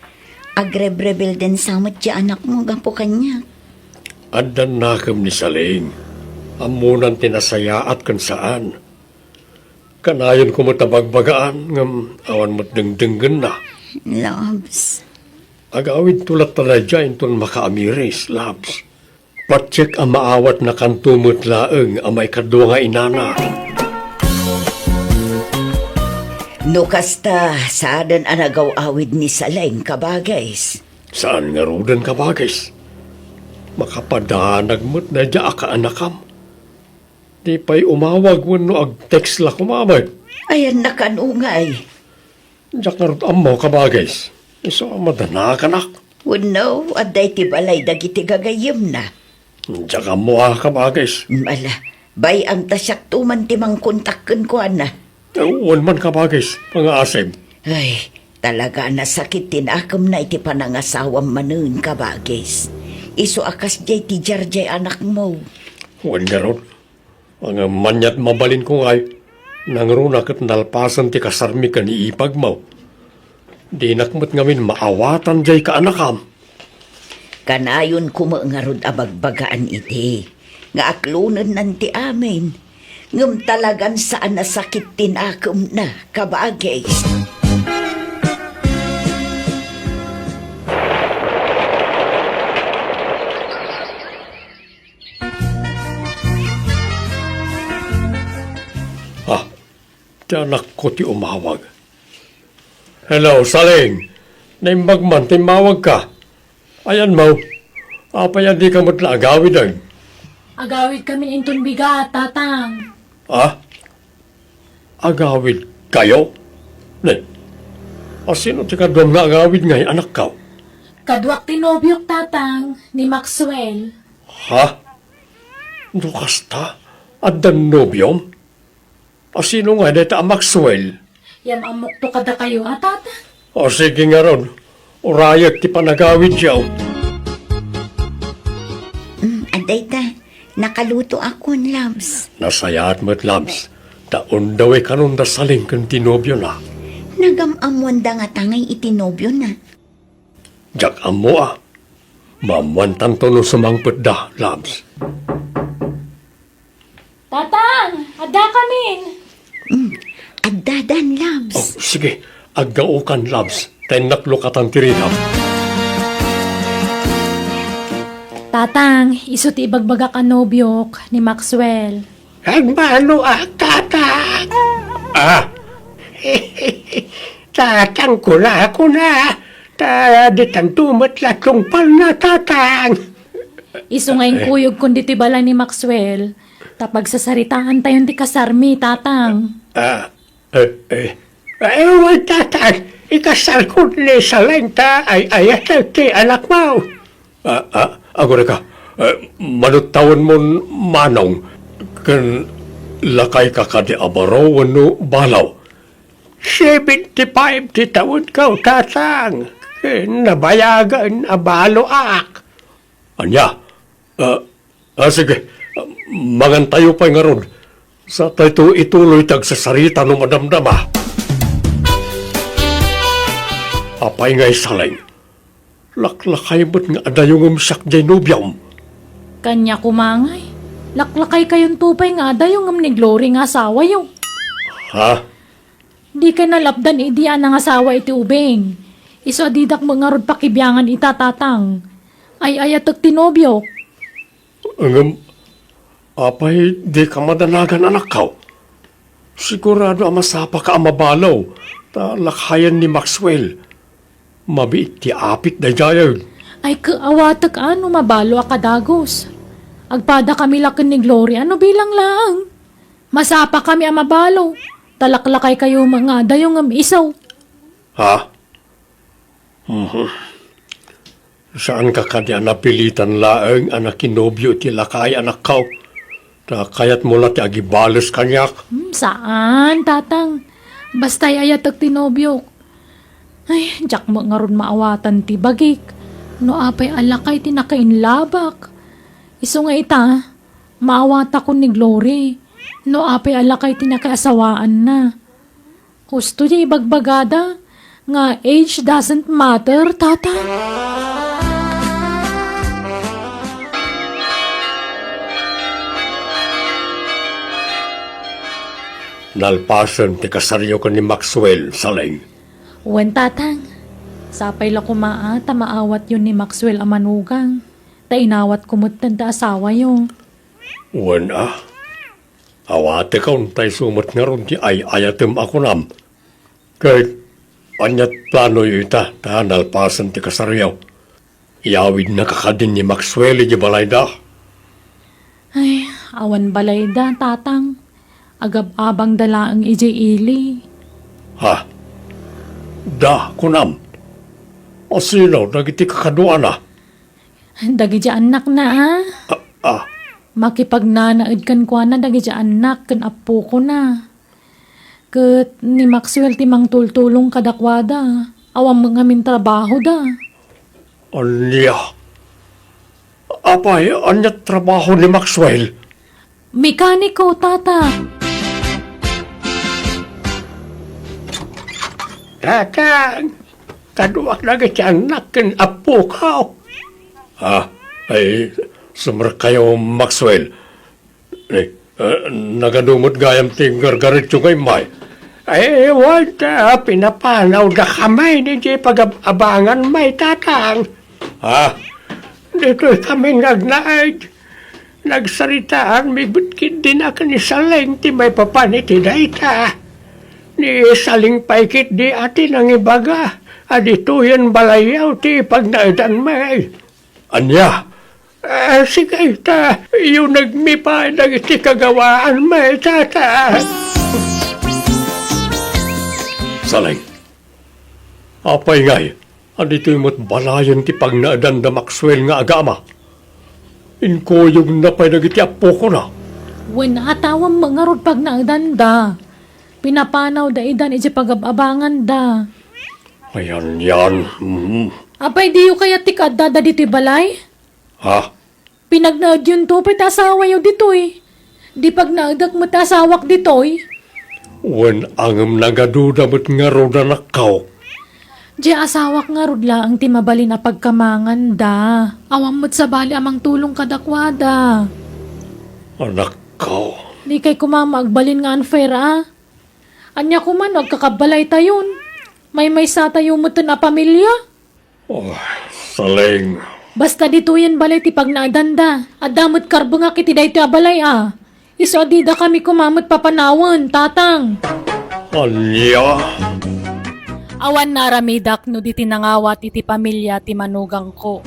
Agrebrebeldensa met ti anakmo gapu kaniak. Addan nakem ni Saling. Ammonan ti nasayaat ken saan. Kanayonko met a bagbagaan, ngem awan met dengdenggenna. Labs. Agawidto latta daydiay inton makaamiris, Labs. Patiek a maawatnakanto met laeng a maikadua nga inana. No kasta, saanen a nagaw-awid ni Saling, kabagis. Saan ngaruden, kabagis. Makapadanag met daydiay a kaanakam. Di pay umawag wenno ag-text la koma met. Ayanna kano ngay? Diak ngarud ammo, kabagis. Isu a madanakanak. Wenno, adda iti balay dagiti gagayyemna. Diak ammo a, kabagis. Ala, bay-am ta siakto man ti mangkontak kenkuana. Wen man, kabagis, pangaasim. Ay, talaga a nasakit ti nakemna iti panangasawam manen, kabagis. Isu a kasdiay ti diardiay anakmo. Wen ngarud, ngem ania ti mabalinko ngay, nangruna ket nalpasen ti kasarmi ken ipagmo. Dinak met ngamin maawatan diay kaanakam. Kanayonko met ngarud a bagbagaan idi nga aklonennan ti amin, ngem talagan saan a sakit ti nakemna, kabagis. Ah, ti anakko ti umawag. Hello, Saling. Naimbag man ta immawagka. Ayanmo, apay a dika met la agawiden? Agawidkamin inton bigat, Tatang. Ah? Agawidkayo? Ne, asino ti kaduam nga agawid ngay, anakko? Kaduak ti nobiok, Tatang, ni Maxwell. Ha? No kasta, addan nobiom? Asino ngay dayta a Maxwell? Yam-ammokto kadakayo a, Tatang. O, sige ngarud. Urayek ti panagawidyo. Mm, adda ita, nakalutoakon, Labs. Nasayaat met, Labs. Ta undawekanon da Saling ken ti nobiona. Nagam-ammoanda ngata ngay iti nobiona? Diak ammo a. Maammoantanto no sumangpetda, Labs. Tatang, addakamin. Mm, addadan, Labs. Oh, sige, aggaokan, Labs. Ta innak lukatan ti ridam. Tatang, isu ti ibagbagak a nobiok ni Maxwell. Agmanoak, Tatang. Ah! Tatang, kuna, kuna. Ta ditanto met la tungpalna, Tatang. Isu nga inkuyogkon ditoy balay ni Maxwell, ta pagsasaritaantayon ti kasarmi, Tatang. Ah, eh, eh. Ay, wen, Tatang, ikasarkon ni Saling ta ay-ayatek ti anakmo. Ah, ah, agurayka, eh, manuttawenmon, manong, ken lakayka kadi a baro wenno balo? Seventy-five ti tawenko, Tatang, ken nabayagen a baloak. Ania? Ah, ah, sige. Mangantayo pay ngarud. Satayto ituloy ti agsasarita no madamdama. Apay ngay, Saling? Laklakay met nga adayongem siak diay nobiom. Kaniak koma ngay, laklakaykayonto pay nga adayongem ni Glory nga asawayo. Ha? Dikay nalapdan idi a nangasawa iti ubing. Isu a didak met ngarud pakibiangan ita, Tatang. Ay-ayatek ti nobiok. Ngem, apay dika madanagan, anakko? Sigurado a masapaka a mabalo, ta lakayen ni Maxwell. Mabiit ti apit daydiay. Ay, ket awatek a no mabalo a kadagus. Agpadakami la ken ni Gloria no bilang laeng. Masapakami a mabalo, ta laklakaykayo met nga adayo ngem isu. Ha? Mhm. Saanka kadi a napilitan laeng a nakinobio iti lakay, anakko? Ta kayatmo la ti agibales kaniak? Hmm, saan, Tatang. Basta ay-ayatek ti nobiok. Ay, diak met ngarud maawatan ti bagik. No apay a lakay ti nakainlabak. Isu nga ita, maawatakon ni Glory. No apay a lakay ti nakaasawaanna. Husto diay ibagbagada nga age doesn't matter, Tata. Nalpasen ti kasaryo ken ni Maxwell, Saleng. Wen, Tatang. Sapay la koma a ta maawatyo ni Maxwell a manugang. Ta inawatko metten ti asawayo. Wen a, awatekon ta isu met ngarud ti ay-ayatem a kunam. Ket ania ti planoyo ita ta nalpasen ti kasaryo? Iyawidnaka kadin ni Maxwell idiay balayda? Ay, awan balayda, Tatang. Agab-abangda laeng idiay ili. Ha? Da, kunam? A sino dagiti kakaduana? Dagiti annakna, a? Ah, ah. Makipagnanaed kenkuana dagiti annak ken appokona. Ket ni Maxwell ti mangtultulong kadakuada. Awan met ngamin trabahoda. Ania? Apay, ania trabaho ni Maxwell? Mekaniko, Tata. Tata, kaduak dagiti annak ken appoka. Ah, ay, sumrekkayo, Maxwell. Eh, eh, nagadu met gayam ti gargaretyo nga immay? Ay, wen ta, pinapanawdakami idiay pagab-abangan, may Tatang. Ha? Ditoy kami nga agnaed. Nagsaritaanmi met ketdi ni Saleng ti maipapan iti dayta. Ni Saleng pay ketdi a ti nangibaga a ditoyen balayyo ti pagnaedanmi. Ania? Ah, sige ta, yunegmi pay dagiti kagawaanmi, Tata. Saleng, apay ngay a ditoy met balayen ti pagnaedan da Maxwell nga agama? Inkuyogna pay dagiti appokona. Wen, awan met ngarud pagnaedanda. Pinapanawda idan idiay pagab-abanganda. Ayan, yan. Mm. Apay, diyo kayat ti kaaddada ditoy balay? Ha? Pinagnaedyonto pay ti asawayo ditoy. Di pagnaedek met ti asawak ditoy. Wen, ngem nagaduda met ngarud, anakko. Diay asawak ngarud laeng ti mabalin a pagkamanganda. Awan met sabali a mangtulong kadakuada. Anakko. Dikay koma agbalin nga unfair, a? Ania koma no agkakabbalaytayon? Maymaysatayo metten a pamilia? Oh, Saleng. Basta ditoyen balay ti pagnaedanda. Adda met karbengak iti daytoy a balay, a. Isu a didakami koma met papanawen, Tatang. Ania? Awan naaramidak no di ti nangawat iti pamilia ti manugangko.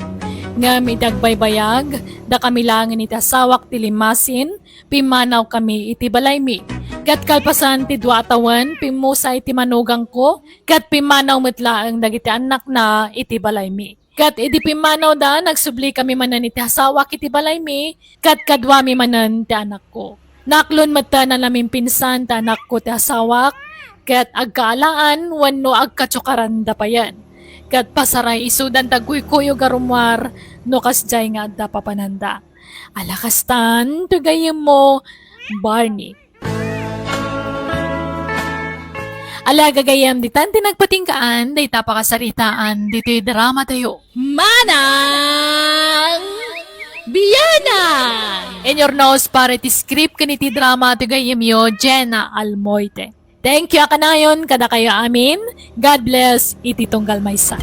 Ngem iti agbaybayag, dakami laengen iti asawak ti limmasin, pimmanawkami iti balaymi. Ket kalpasan ti dua a tawen, pimmusa iti manugangko, ket pimmanaw met laeng dagiti annakna iti balaymi. Ket idi pimmanawda, nagsublikami manen iti asawak iti balaymi, ket kaduami manen ti anakko. Naaklon metten a namimpinsan ti anakko ti asawak, ket agkaalaan wenno agkatsukaranda payen. Ket pasaray isudan ti agkuykuyog a rummuar no kasdiay nga adda papananda. Ala kastan, ti gayyemmo, Barney. Ala gagayyem, ditan ti nagpatinggaan dayta pakasaritaan ditoy dramatayo. Manang Bianang! Inyurnos para iti script ken iti drama ti gayyemyo, Jenna Almoite. Thank you a kanayon kadakayo amin. God bless iti tunggal maysa.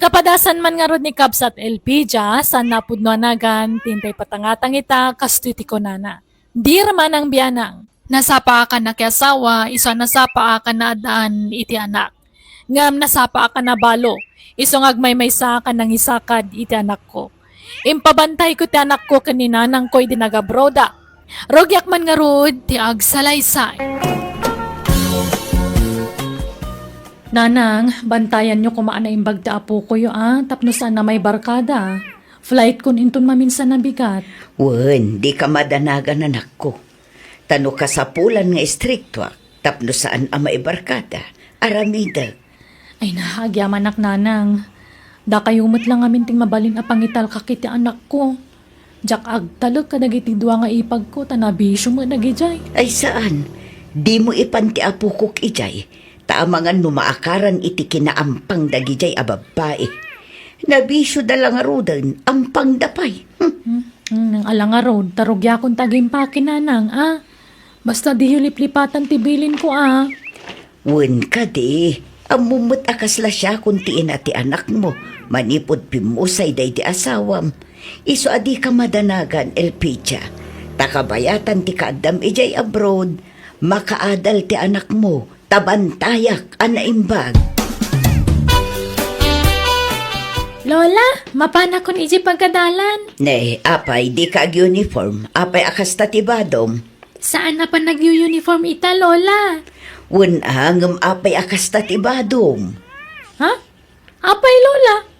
Kapadasan man ngarud ni Kabsat Elpidia, saan napudno a nagan, ti intay patangatang ita, kastoy ti kunana. Dear Manang Bianang, nasapa a kan nakiasawa, isu a nasapa a kan naaddaan iti anak. Ngem nasapa a kan nabalo, isu nga agmaymaysa a kan nangisakad iti anakko. Impabantayko ti anakko ken ni nanangko idi nagabroda. Rugiak man ngarud ti agsalaysay. Nanang, bantayanyo koma a naimbag ti apokoyo a, tapno saan a maibarkada. Flight kon inton maminsan a bigat. Wen, dika madanagan, anakko. Ta no kasapulan nga istriktoak, tapno saan a maibarkada, aramidek. Ay na, agyamanak, nanang. Dakayo met la ngamin ti mabalin a pangitalkak iti anakko. Diak agtalek kadagiti dua nga ipagko, ta nabisio met dagidiay. Ay saan, dimo ipan ti apokok idiay, ta amangan no maakaran iti kinaampang dagidiay a babbai. Nabisioda la ngaruden, ampangda pay. Hmm. Hmm, hmm, ala ngarud, ta rugiakon ti agimpake, nanang, a? Basta diyo liplipatan ti bilinko, a? Wen kadi, ammom met a kasla siakon ti ina ti anakmo, manipud pimmusay daydi asawam. Isu a dika madanagan, Elpidia, ta kabayatan ti kaaddam idiay abroad, makaadal ti anakmo, ta bantayak a naimbag. Lola, mapanakon idiay pagadalan. Ne, apay, dika ag-uniform. Apay a kasta ti badom? Saan a panagyu-uniform ita, Lola. Wen a, ngem apay a kasta ti badom? Ha? Apay, Lola?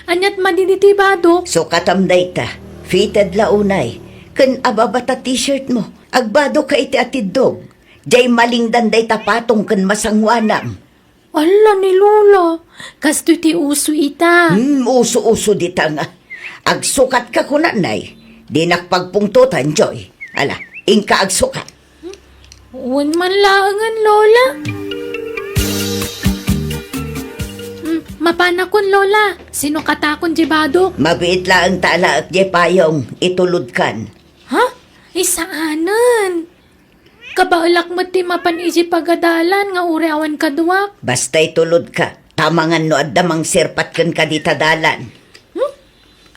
Aniat madi ditoy badok? Sukatam dayta. Fitted la unay. Ken ababa ta t-shirt mo. Agbadok ka iti atiddog. Diay malingdan dayta patong ken masanguanam. Alla ni Lola, kastoy ti uso ita. Hmm, uso-uso dita nga. Agsukat ka kunanay. Dinak pagpungtotan, Joy. Ala, inka agsukat. Wen man laengen, Lola. Hmm, mapanakon, Lola. Sinukatakon diay badok. Mabiit laeng ta alaek diay payong. Itulodkan. Ha? Ay saanen. Kabaelak met ti mapan idiay pagadalan nga uray awan kaduak. Basta itulodka, ta amangan no adda mangsirpat kenka dita dalan. Hmm?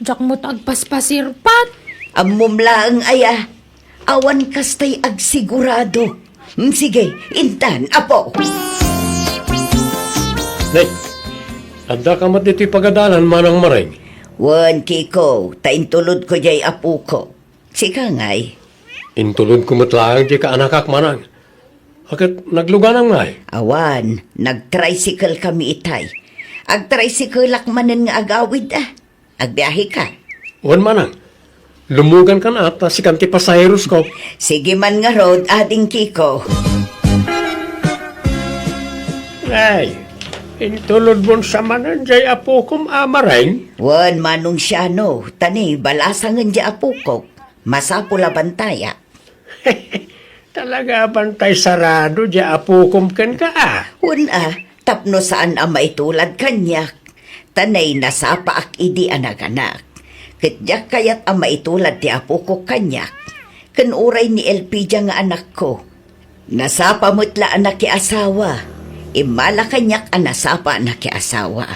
Diak met agpaspasirpat. Ammom laeng aya, awan kastay agsigurado. Hmm, sige, intan, apo. Nay, adda ka met ditoy pagadalan, Manang Mareng? Wen, Kiko, ta intulodko diay apoko. Sika ngay? Intulodko met laeng diay kaanakak, Manang. Aket nagluganam ngay? Awan, nagtricycle kami itay. Agtricycle-ak manen nga agawid, a. Agbiahe ka? Wen, Manang. Lumugan kan a, ta sikan ti pasaherosko. Sige man ngarud, Ading Kiko. Ay, intulod mon sa manen diay apokom a Mareng? Wen, Manong Siano, ta ni balasangen diay apokok. Masapul a bantayak. Talaga a bantay sarado diay apokom kenka, a? Wen, a, tapno saan a maitulad kaniak. Ta nay nasapaak idi a naganak. Ket diak kayat a maitulad ti apokok kaniak. Ken uray ni Elpidia nga anakko. Nasapa met la a nakiasawa. Immala kaniak a nasapa a nakiasawa.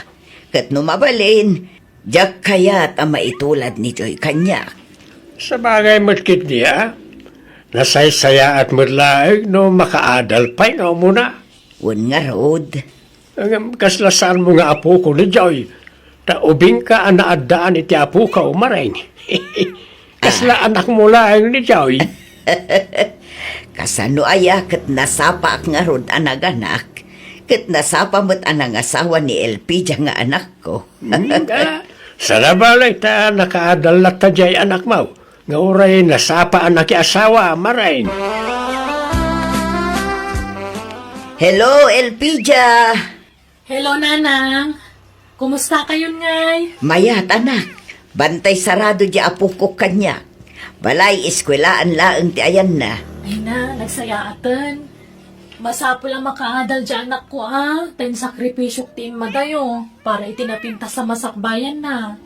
Ket no mabalin, diak kayat a maitulad ni Joy kaniak. Sabagay met ketdi a, nasaysayaat met laeng no makaadal pay nga umuna. Wen ngarud. Ngem kasla saanmo nga apoko ni Joy, ta ubingka a naaddaan iti apokaw, Mareng. Kasla anakmo laeng ni Joy. Kasano aya ket nasapaak ngarud a naganak, ket nasapa met a nangasawa ni Elpidia nga anakko. Hmm, a, saan a bale ta nakaadal latta diay anakmo, nga uray nasapa a nakiasawa, Mareng. Hello, Elpidia! Hello, Nanang. Kumusta kayon ngay? Mayat, anak. Bantay sarado diay apokok kaniak. Balay, eskwelaan laeng ti ayanna. Ay na, nagsayaaten. Masapul a makaadal diay anakko a, ta insakripisyok ti immadayo para iti napintas a masakbayanna.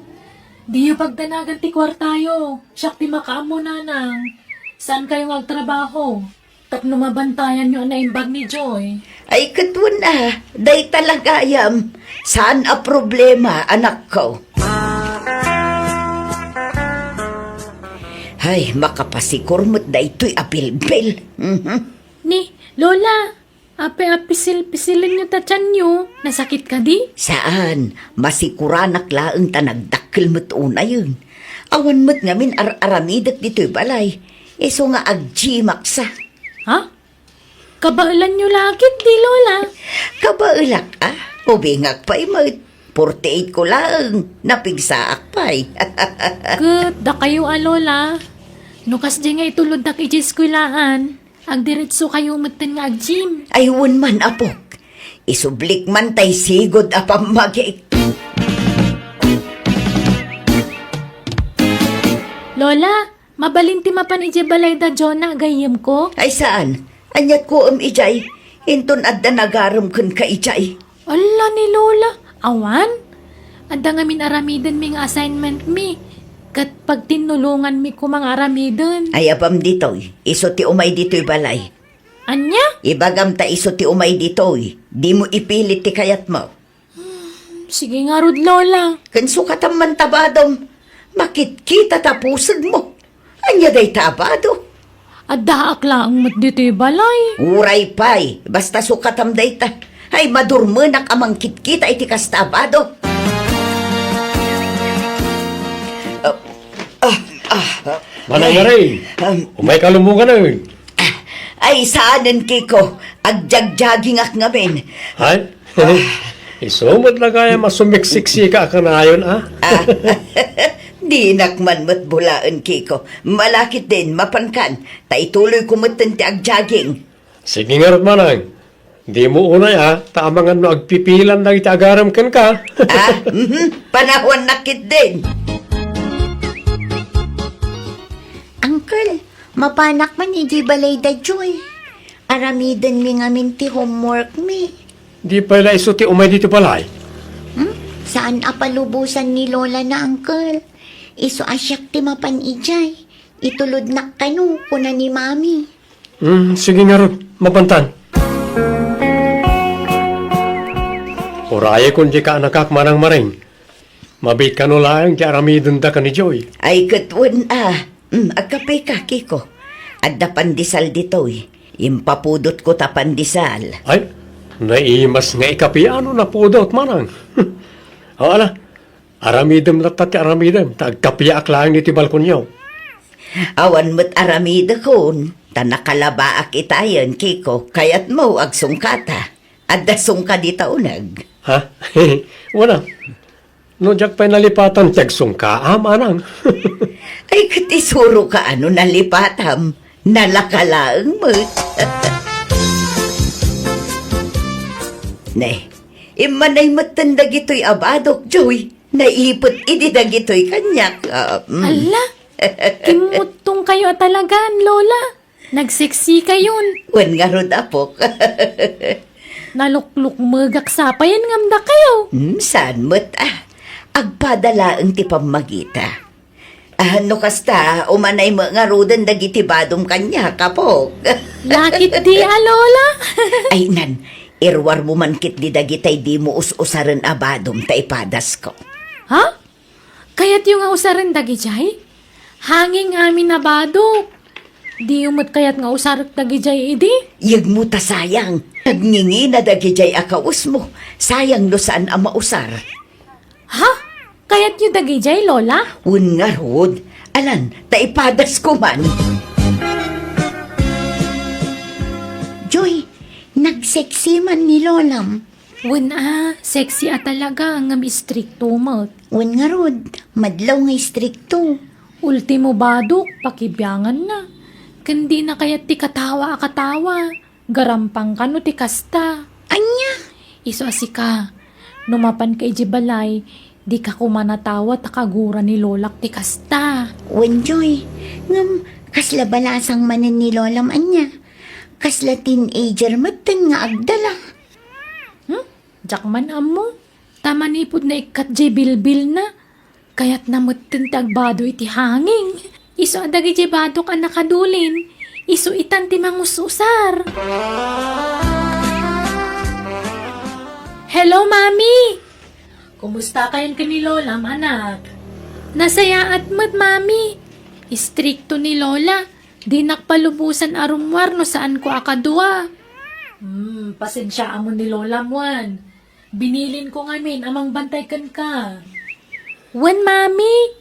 Diyo pagdanagan ti kuartayo. Siak ti makaammo, Nanang. Saan kayo nga agtrabaho? Tapno mabantayanyo a naimbag ni Joy. Ay, ket wen a, dayta la gayam. Saan a problema, anakko. Ay, makapasikur met daytoy a bilbil. Mhm. Ni, Lola, apay a pisil-pisilenyo ta tianyo? Nasakit kadi? Saan, masikuranak laeng ta nagdakkel met unayen. Awan met ngamin ar-aramidek ditoy balay. Isu nga agjimaksa. Ha? Kabaelanyo la ketdi, Lola? Kabaelak a, ubingak pay met. Forty-eight ko laeng, napigsaak pay. Ket dakayo a, Lola, no kasdiay nga ituloddak idiay eskuelaan, agdiretso kayo metten nga ag-gym. Ay, wen man, apok. Isublik man tay sigud a pammagik. Lola, mabalin ti mapan idiay balay da Jonah a gayyemko? Ay, saan. Aniat ko em idiay. Inton adda nagarem kenka idiay. Alla ni Lola, awan? Adda ngamin aramidenmi nga assignment mi, ket pagtinnulonganmi koma nga aramiden. Ay, apam ditoy, isu ti umay ditoy balay. Ania? Ibagam ta isu ti umay ditoy, dimo ipilit ti kayatmo. Sige ngarud, Lola. Ken sukatam man ta badom. Makitkita ta pusedmo. Ania dayta a bado? Addaak laeng met ditoy balay. Uray pay, basta sukatam dayta. Ay, madurmenak a mangkitkita iti kasta a bado. Ah, ah, ah. Manang Mare, um, umay ka lumungan, eh. Ah, ay, saanen, Kiko. Agjagjagingak ngamin. Ay? Isu met la gayam a sumiksiksika a kanayon, a? Ah, dinak man met bulaen, Kiko. Malakit din, mapankan. Ta ituloy ko metten ti agjaging. Sige ngarud, manang. Dimo unay, a, ta amangan no agpipilan dagiti agarem kenka. Ah, mhm. Panawannak ketdin. Uncle, mapanak man idiay balay da Joy. Aramidenmi ngamin ti homeworkmi. Di pay la isu ti umay ditoy balay? Hmm? Saan a palubosan ni Lola na, Uncle? Isu a siak ti mapan idiay. Itulodnak kano, kuna ni Mami. Hmm, sige ngarud, mapantan. Urayekon ti kaanakak, Manang Maring. Mabiit kano laeng ti aramidenda ken ni Joy. Ay, ket wen a. Hmm, agkapeka, Kiko. Adda pandesal ditoy. Impapudotko ta pandesal. Ay, naimas nga ikapiano napudot, Manang. O, ala, aramidem latta ti aramidem, ta agkapiaak laeng ditoy balkonyo. Awan met aramidekon, ta nakalabaak itayen, Kiko. Kayatmo, agsungkata. Adda sungka dita uneg. Ha? Wala. No diak pay nalipatan ti agsungkaam, Manang. Ay, ket isuroka a no nalipatam. Nalaka laeng met. Ne, immanay metten dagitoy a badok, Joy. Naipet idi dagitoy kaniak. Ah, mm. Alla, kimmuttongkayo a talagan, Lola. Nagseksikayon. Wen ngarud, apok. Naluklukmegak sapayen ngem dakayo. Hmm, saan met, a. Agpada laeng ti pammagita. Ah, no kasta, umanay met ngaruden dagiti badom kaniak, apok. Lakit di a, Lola. Ay, nan, iruarmo man ketdi dagitay dimo us-usaren a badom ta ipadasko. Ha? Kayatyo nga usaren dagidiay? Hanging amin a badok. Diyo met kayat nga usarek dagidiay idi? Yegmo ta sayang. Nagngingina dagidiay a kawesmo. Sayang no saan a mausar. Ha? Kayatyo dagidiay, Lola? Wen ngarud. Alan, ta ipadasko man. Joy, nagseksi man ni Lolam. Wen a, sexy a talaga, ngem istrikto met. Wen ngarud, madlaw nga istrikto. Ultimo badok, pakibianganna. Ken dina kayat ti katawa a katawa. Garampang kano ti kasta. Ania? Isu a sika, no mapanka idiay balay, dika koma natawa ta kagura ni Lolak ti kasta. Wen, Joy, ngem kasla balasang manen ni Lolam ania? Kasla teenager metten nga agdala. Hmm? Diak man ammo. Ta manipud naikkat jay bilbilna, kayatna metten ti agbado iti hanging. Isu a dagidiay badok a nakadulin, Isu itan ti mangus-usar. Hello, Mami! Kumusta kayon ken ni Lolam, anak? Nasayaat met, Mami. Istrikto ni Lola. Dinak palubosan a rummuar no saanko a kadua. Hmm, pasensiaam ni Lolam wen. Binilinko ngamin a mangbantay kenka. Wen, Mami.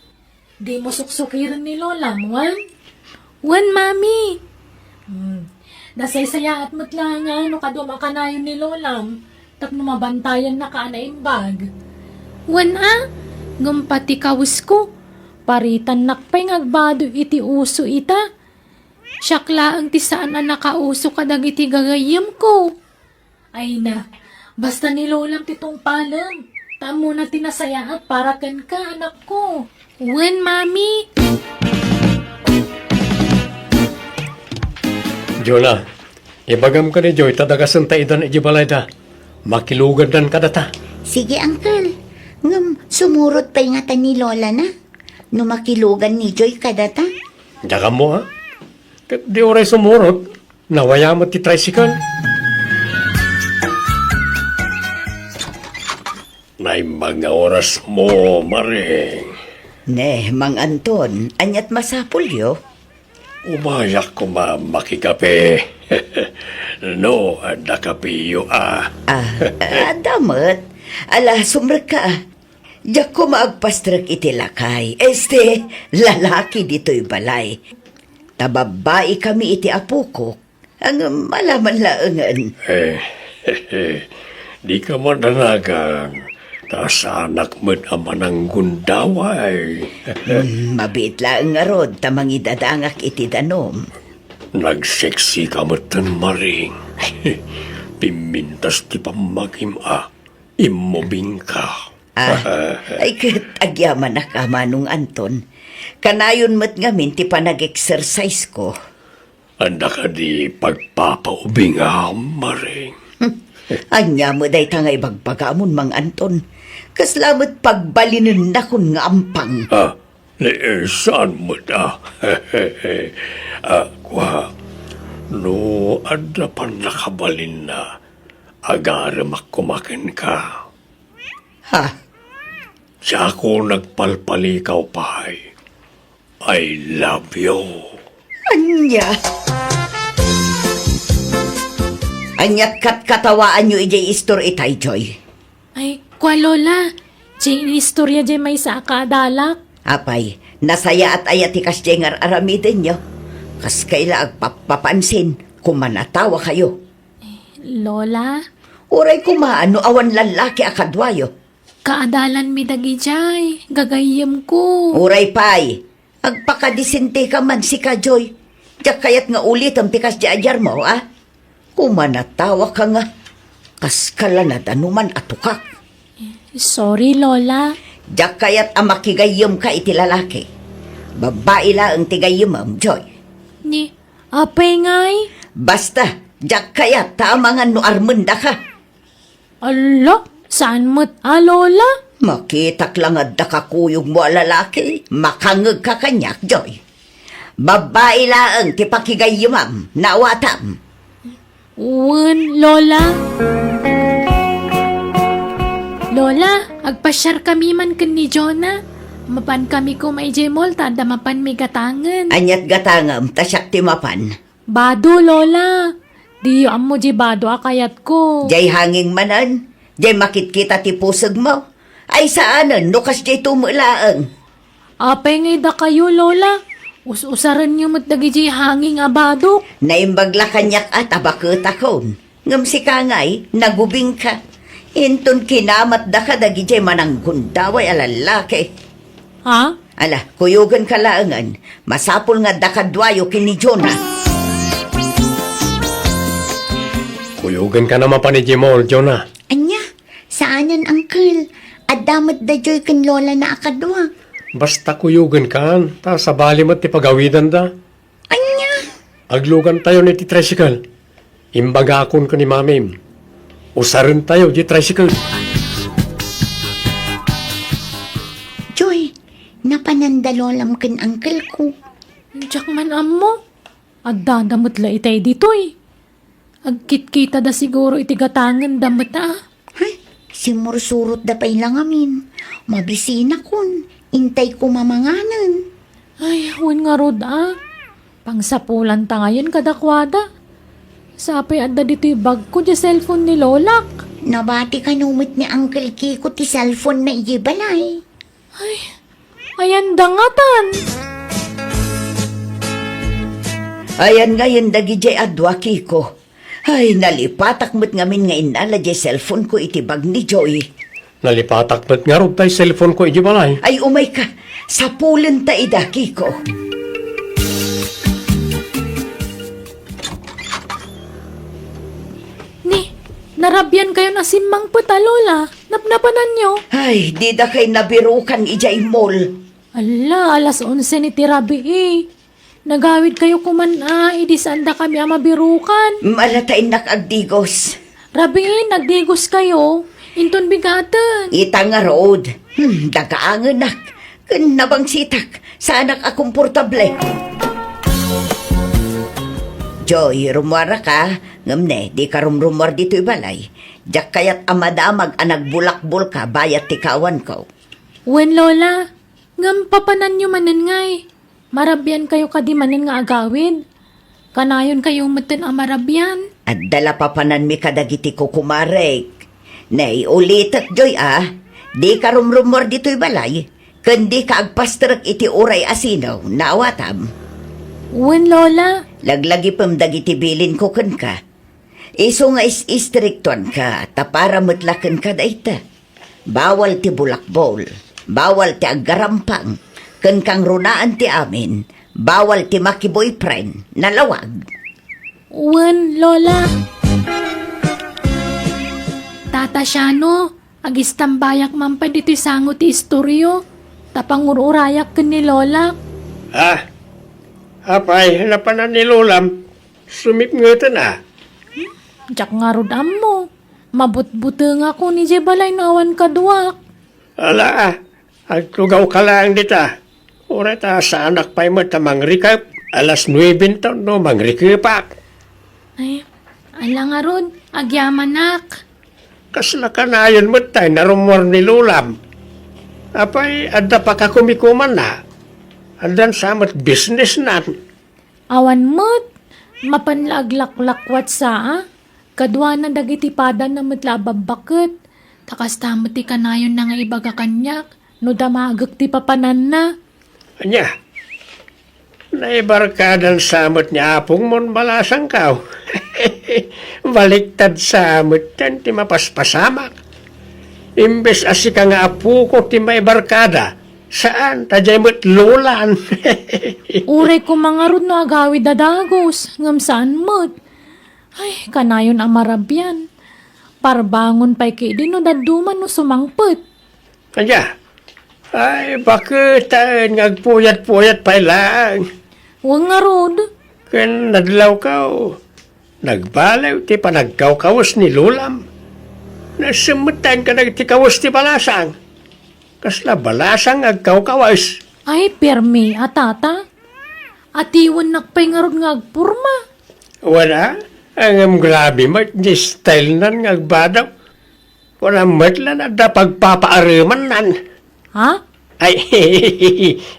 Dimo suksukiren ni Lolam wen? Wen, Mami. Hmm. Nasaysayaat met la nga no kaduam a kanayon ni Lolam tapno mabantayannaka a naimbag. Wen a, ngem pati kawesko, paritannak pay nga agbado iti uso ita. Siak laeng ti saan a nakauso kadagiti gagayyemko. Ay na, basta ni Lolam ti tungpalem. Ta ammona ti nasayaat para kenka, anakko. Wen, Mami. Jonah, ibagam ken ni Joy ta dagasenta idan idiay balayda. Makilugandan kadata. Sige, Uncle. Ngem sumurot pay ngata ni Lola na no makilugan ni Joy kadata. Diak ammo, ha? Ket di uray sumurot, nawaya met ti tricycle. Naimbag nga orasmo, Maring. Ne, Mang Anton, ania't masapulyo? Umayak koma makikape. No, adda kapeyo a. Ah, adda met. Ala, sumrekka a. Diak koma agpastrek iti lakay. Este, lalaki ditoy balay. Ta babbai kami iti apokok. Ngem ala man laengen. Eh, dika madanagan, ta saanak met a mananggundaway. Hmm, mabiit laeng ngarud ta mangidadangak iti danum. Nagseksika metten, Maring. Pimmintas ti pammagim a. Immubingka. Ah, ay ket agyamanak a, Manong Anton. Kanayon met ngamin ti panag-exercise ko. Adda kadi pagpapaubingam, Maring? Hmm. Ania met dayta nga ibagbagamon, Mang Anton? Kasla met pagbalinennakon nga ampang. Ah, ni, eh, saan met a? Ah, kua, no adda pannakabalinna, agaremak koma kenka. Ha? Diakon agpalpalikaw pay. I love you. Ania? Ania't katkatawaanyo idiay istor itay, Joy? Ay, kua, Lola. Diay inistorya diay maysa a kaadalak. Apay, nasayaat aya ti kasdiay nga ar-aramidenyo? Kas kaila agpappapansin, kumanatawa kayo. Lola? Uray koma no awan lallaki a kaduayo. Kaadalanmi dagidiay, gagayyemko. Uray pay, agpakadisenteka man sika, Joy. Diak kayat nga ulitem ti kasdi a diarmo, a? Kumanatawa ka nga, kas kala nadanuman a tukak. Sorry, Lola. Diak kayat a makigayyemka iti lalaki. Babbai laeng ti gayyemem, Joy. Ni, apay ngay? Basta, diak kayat ta amangan no armendaka. Ala, saan met a, Lola? Makitak la nga adda kakuyogmo a lalaki, makangngegka kaniak, Joy. Babbai laeng ti pakigayyemam, naawatam. Wen, Lola. Lola, agpasiarkami man ken ni Jonah. Mapankami koma idiay mall ta adda mapanmi gatangen. Ania't gatangem ta siak ti mapan? Bado, Lola. Diyo ammo diay bado a kayatko. Diay hanging manen, diay makitkita ti pusegmo. Ay saanen no kasdiay to met laeng. Apay ngay dakayo, Lola? Us-usarenyo met dagidiay hanging a badok. Naimbag la kaniak a ta baketakon. Ngem sika ngay, nagubingka. Inton kinamatdaka dagidiay mananggundaway a lallaki. Ha? Ala, kuyogenka laengen. Masapul nga adda kaduayo ken ni Jonah. Kuyogenka na mapan idiay mall, Jonah. Ania? Saanen, Uncle. Adda met da Joy ken Lola na a kadua. Basta kuyogenkan, ta sabali met ti pagawidanda. Ania? Aglugantayon iti tricycle. Imbagakon ken ni Mamim. Usarentayo diay tricycle. Joy, napanan da Lolam ken Uncle ko. Diak man ammo. Addada met la itay ditoy. Agkitkitada siguro iti gatangenda met a. Ay, simmursurotda pay la ngamin. Mabisinakon. Intayko mamanganen. Ay, wen ngarud a. Pangsapulanta ngayen kadakuada. Sapay adda ditoy bagko diay cellphone ni Lolak. Nabati kano met ni Uncle Kiko ti cellphone na idiay balay. Ay, ayan dangatan. Ayan ngayen dagidiay a dua, Kiko. Ay, nalipatak met ngamin nga innala diay cellphone ko iti bag ni Joy. Nalipatak met ngarud tay cellphone ko iti balay. Ay, umayka. Sapulenta ida, Kiko. Ni, narabian kayo na simmangpet a, Lola. Napnapananyo? Ay, dida kay nabirukan idiay mall. Ala, alas onse ni ti rabii. Nagawid kayo kuman a, idi saanda kami a mabirukan. Malata innak agdigos. Rabii, nagdigos kayo. Inton bigaten. Ita ngarud. Hmm, dagaangenak. Ken nabangsitak. Saanak a komportable. Joy, rummuaraka. Ngem ne, dika rumrummuar ditoy balay. Diak kayat a madamag a nagbulakbolka bayat ti kawanko. Wen, Lola. Ngem papananyo manen ngay? Marabian kayo kadi manen nga agawid? Kanayon kayo metten a marabian? Adda la papananmi kadagiti kukumarek. Nay, ulitek, Joy, a. Dika rumrummuar ditoy balay. Ken dika agpasterek iti uray a sino, naawatam. Wen, Lola. Laglagipem dagiti bilinko kenka. Isu nga is-istriktuanka, ta para met la kenka dayta. Bawal ti bulakbol, bawal ti aggarampang, ken kangrunaan ti amin, bawal ti makiboyfriend, nalawag. Wen, Lola. Tata Shano, agistambayak man pay ditoy sango ti istoryo, ta pangur-urayak ken ni Lola. Ah, apay, napanan ni Lolam? Sumipngeten a. Diak ngarud ammo. Mabutbutengakon idiay balay no awan kaduak. Ala, agtugawka laeng dita. Uray ta saanak pay met a mangrikep. Alas nuebe ta no mangrikepak. Ay, ala ngarud, agyamanak. Kasla kanayon met tay narummuar ni Lolam. Apay, adda pakakumikumanna. Addan sa met businessnan. Awan met, mapan la aglaklakwat sa a. Kaduana dagiti padana met la a babbaket, ta kasta met ti kanayonna nga ibaga kaniak no damagek ti papananna. Ania, naibarkadan sa met ni apongmon balasangko. Baliktad sa met ti mapaspasamak. Imbes a sika nga apoko ti maibarkada, saan, ta diay met Lolan. Uray koma ngarud no agawid a dagus, ngem saan met. Ay, kanayon a marabian. Parbangon pay ketdi no dadduma no sumangpet. Ania? Ay, baketaen nga agpuyat-puyat pay laeng. Wen ngarud. Ken nadlawko, nagbaliw ti panagkawkawes ni Lolam. Nasemmettaen kadagiti kawes ti balasang. Kasla balasang nga agkawkawes. Ay, permi a, tata. Atiwennak pay ngarud nga agporma. Wala, ngem grabe met ti style nan nga agbadaw. Wala met la adda pagpapaaremannan. Ha? Ay,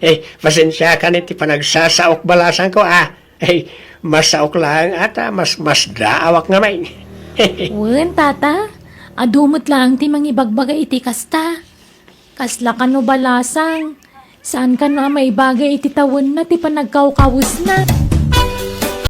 eh, pasensiakan iti panagsasaok balasangko, a. Ay, masaok laeng a ta mas, masdaawak ngamin. Wen, tata. Adu met laeng ti mangibagbaga iti kasta. Kasla kano balasang, saan kano a maibaga iti tawenna ti panagkawkawesna.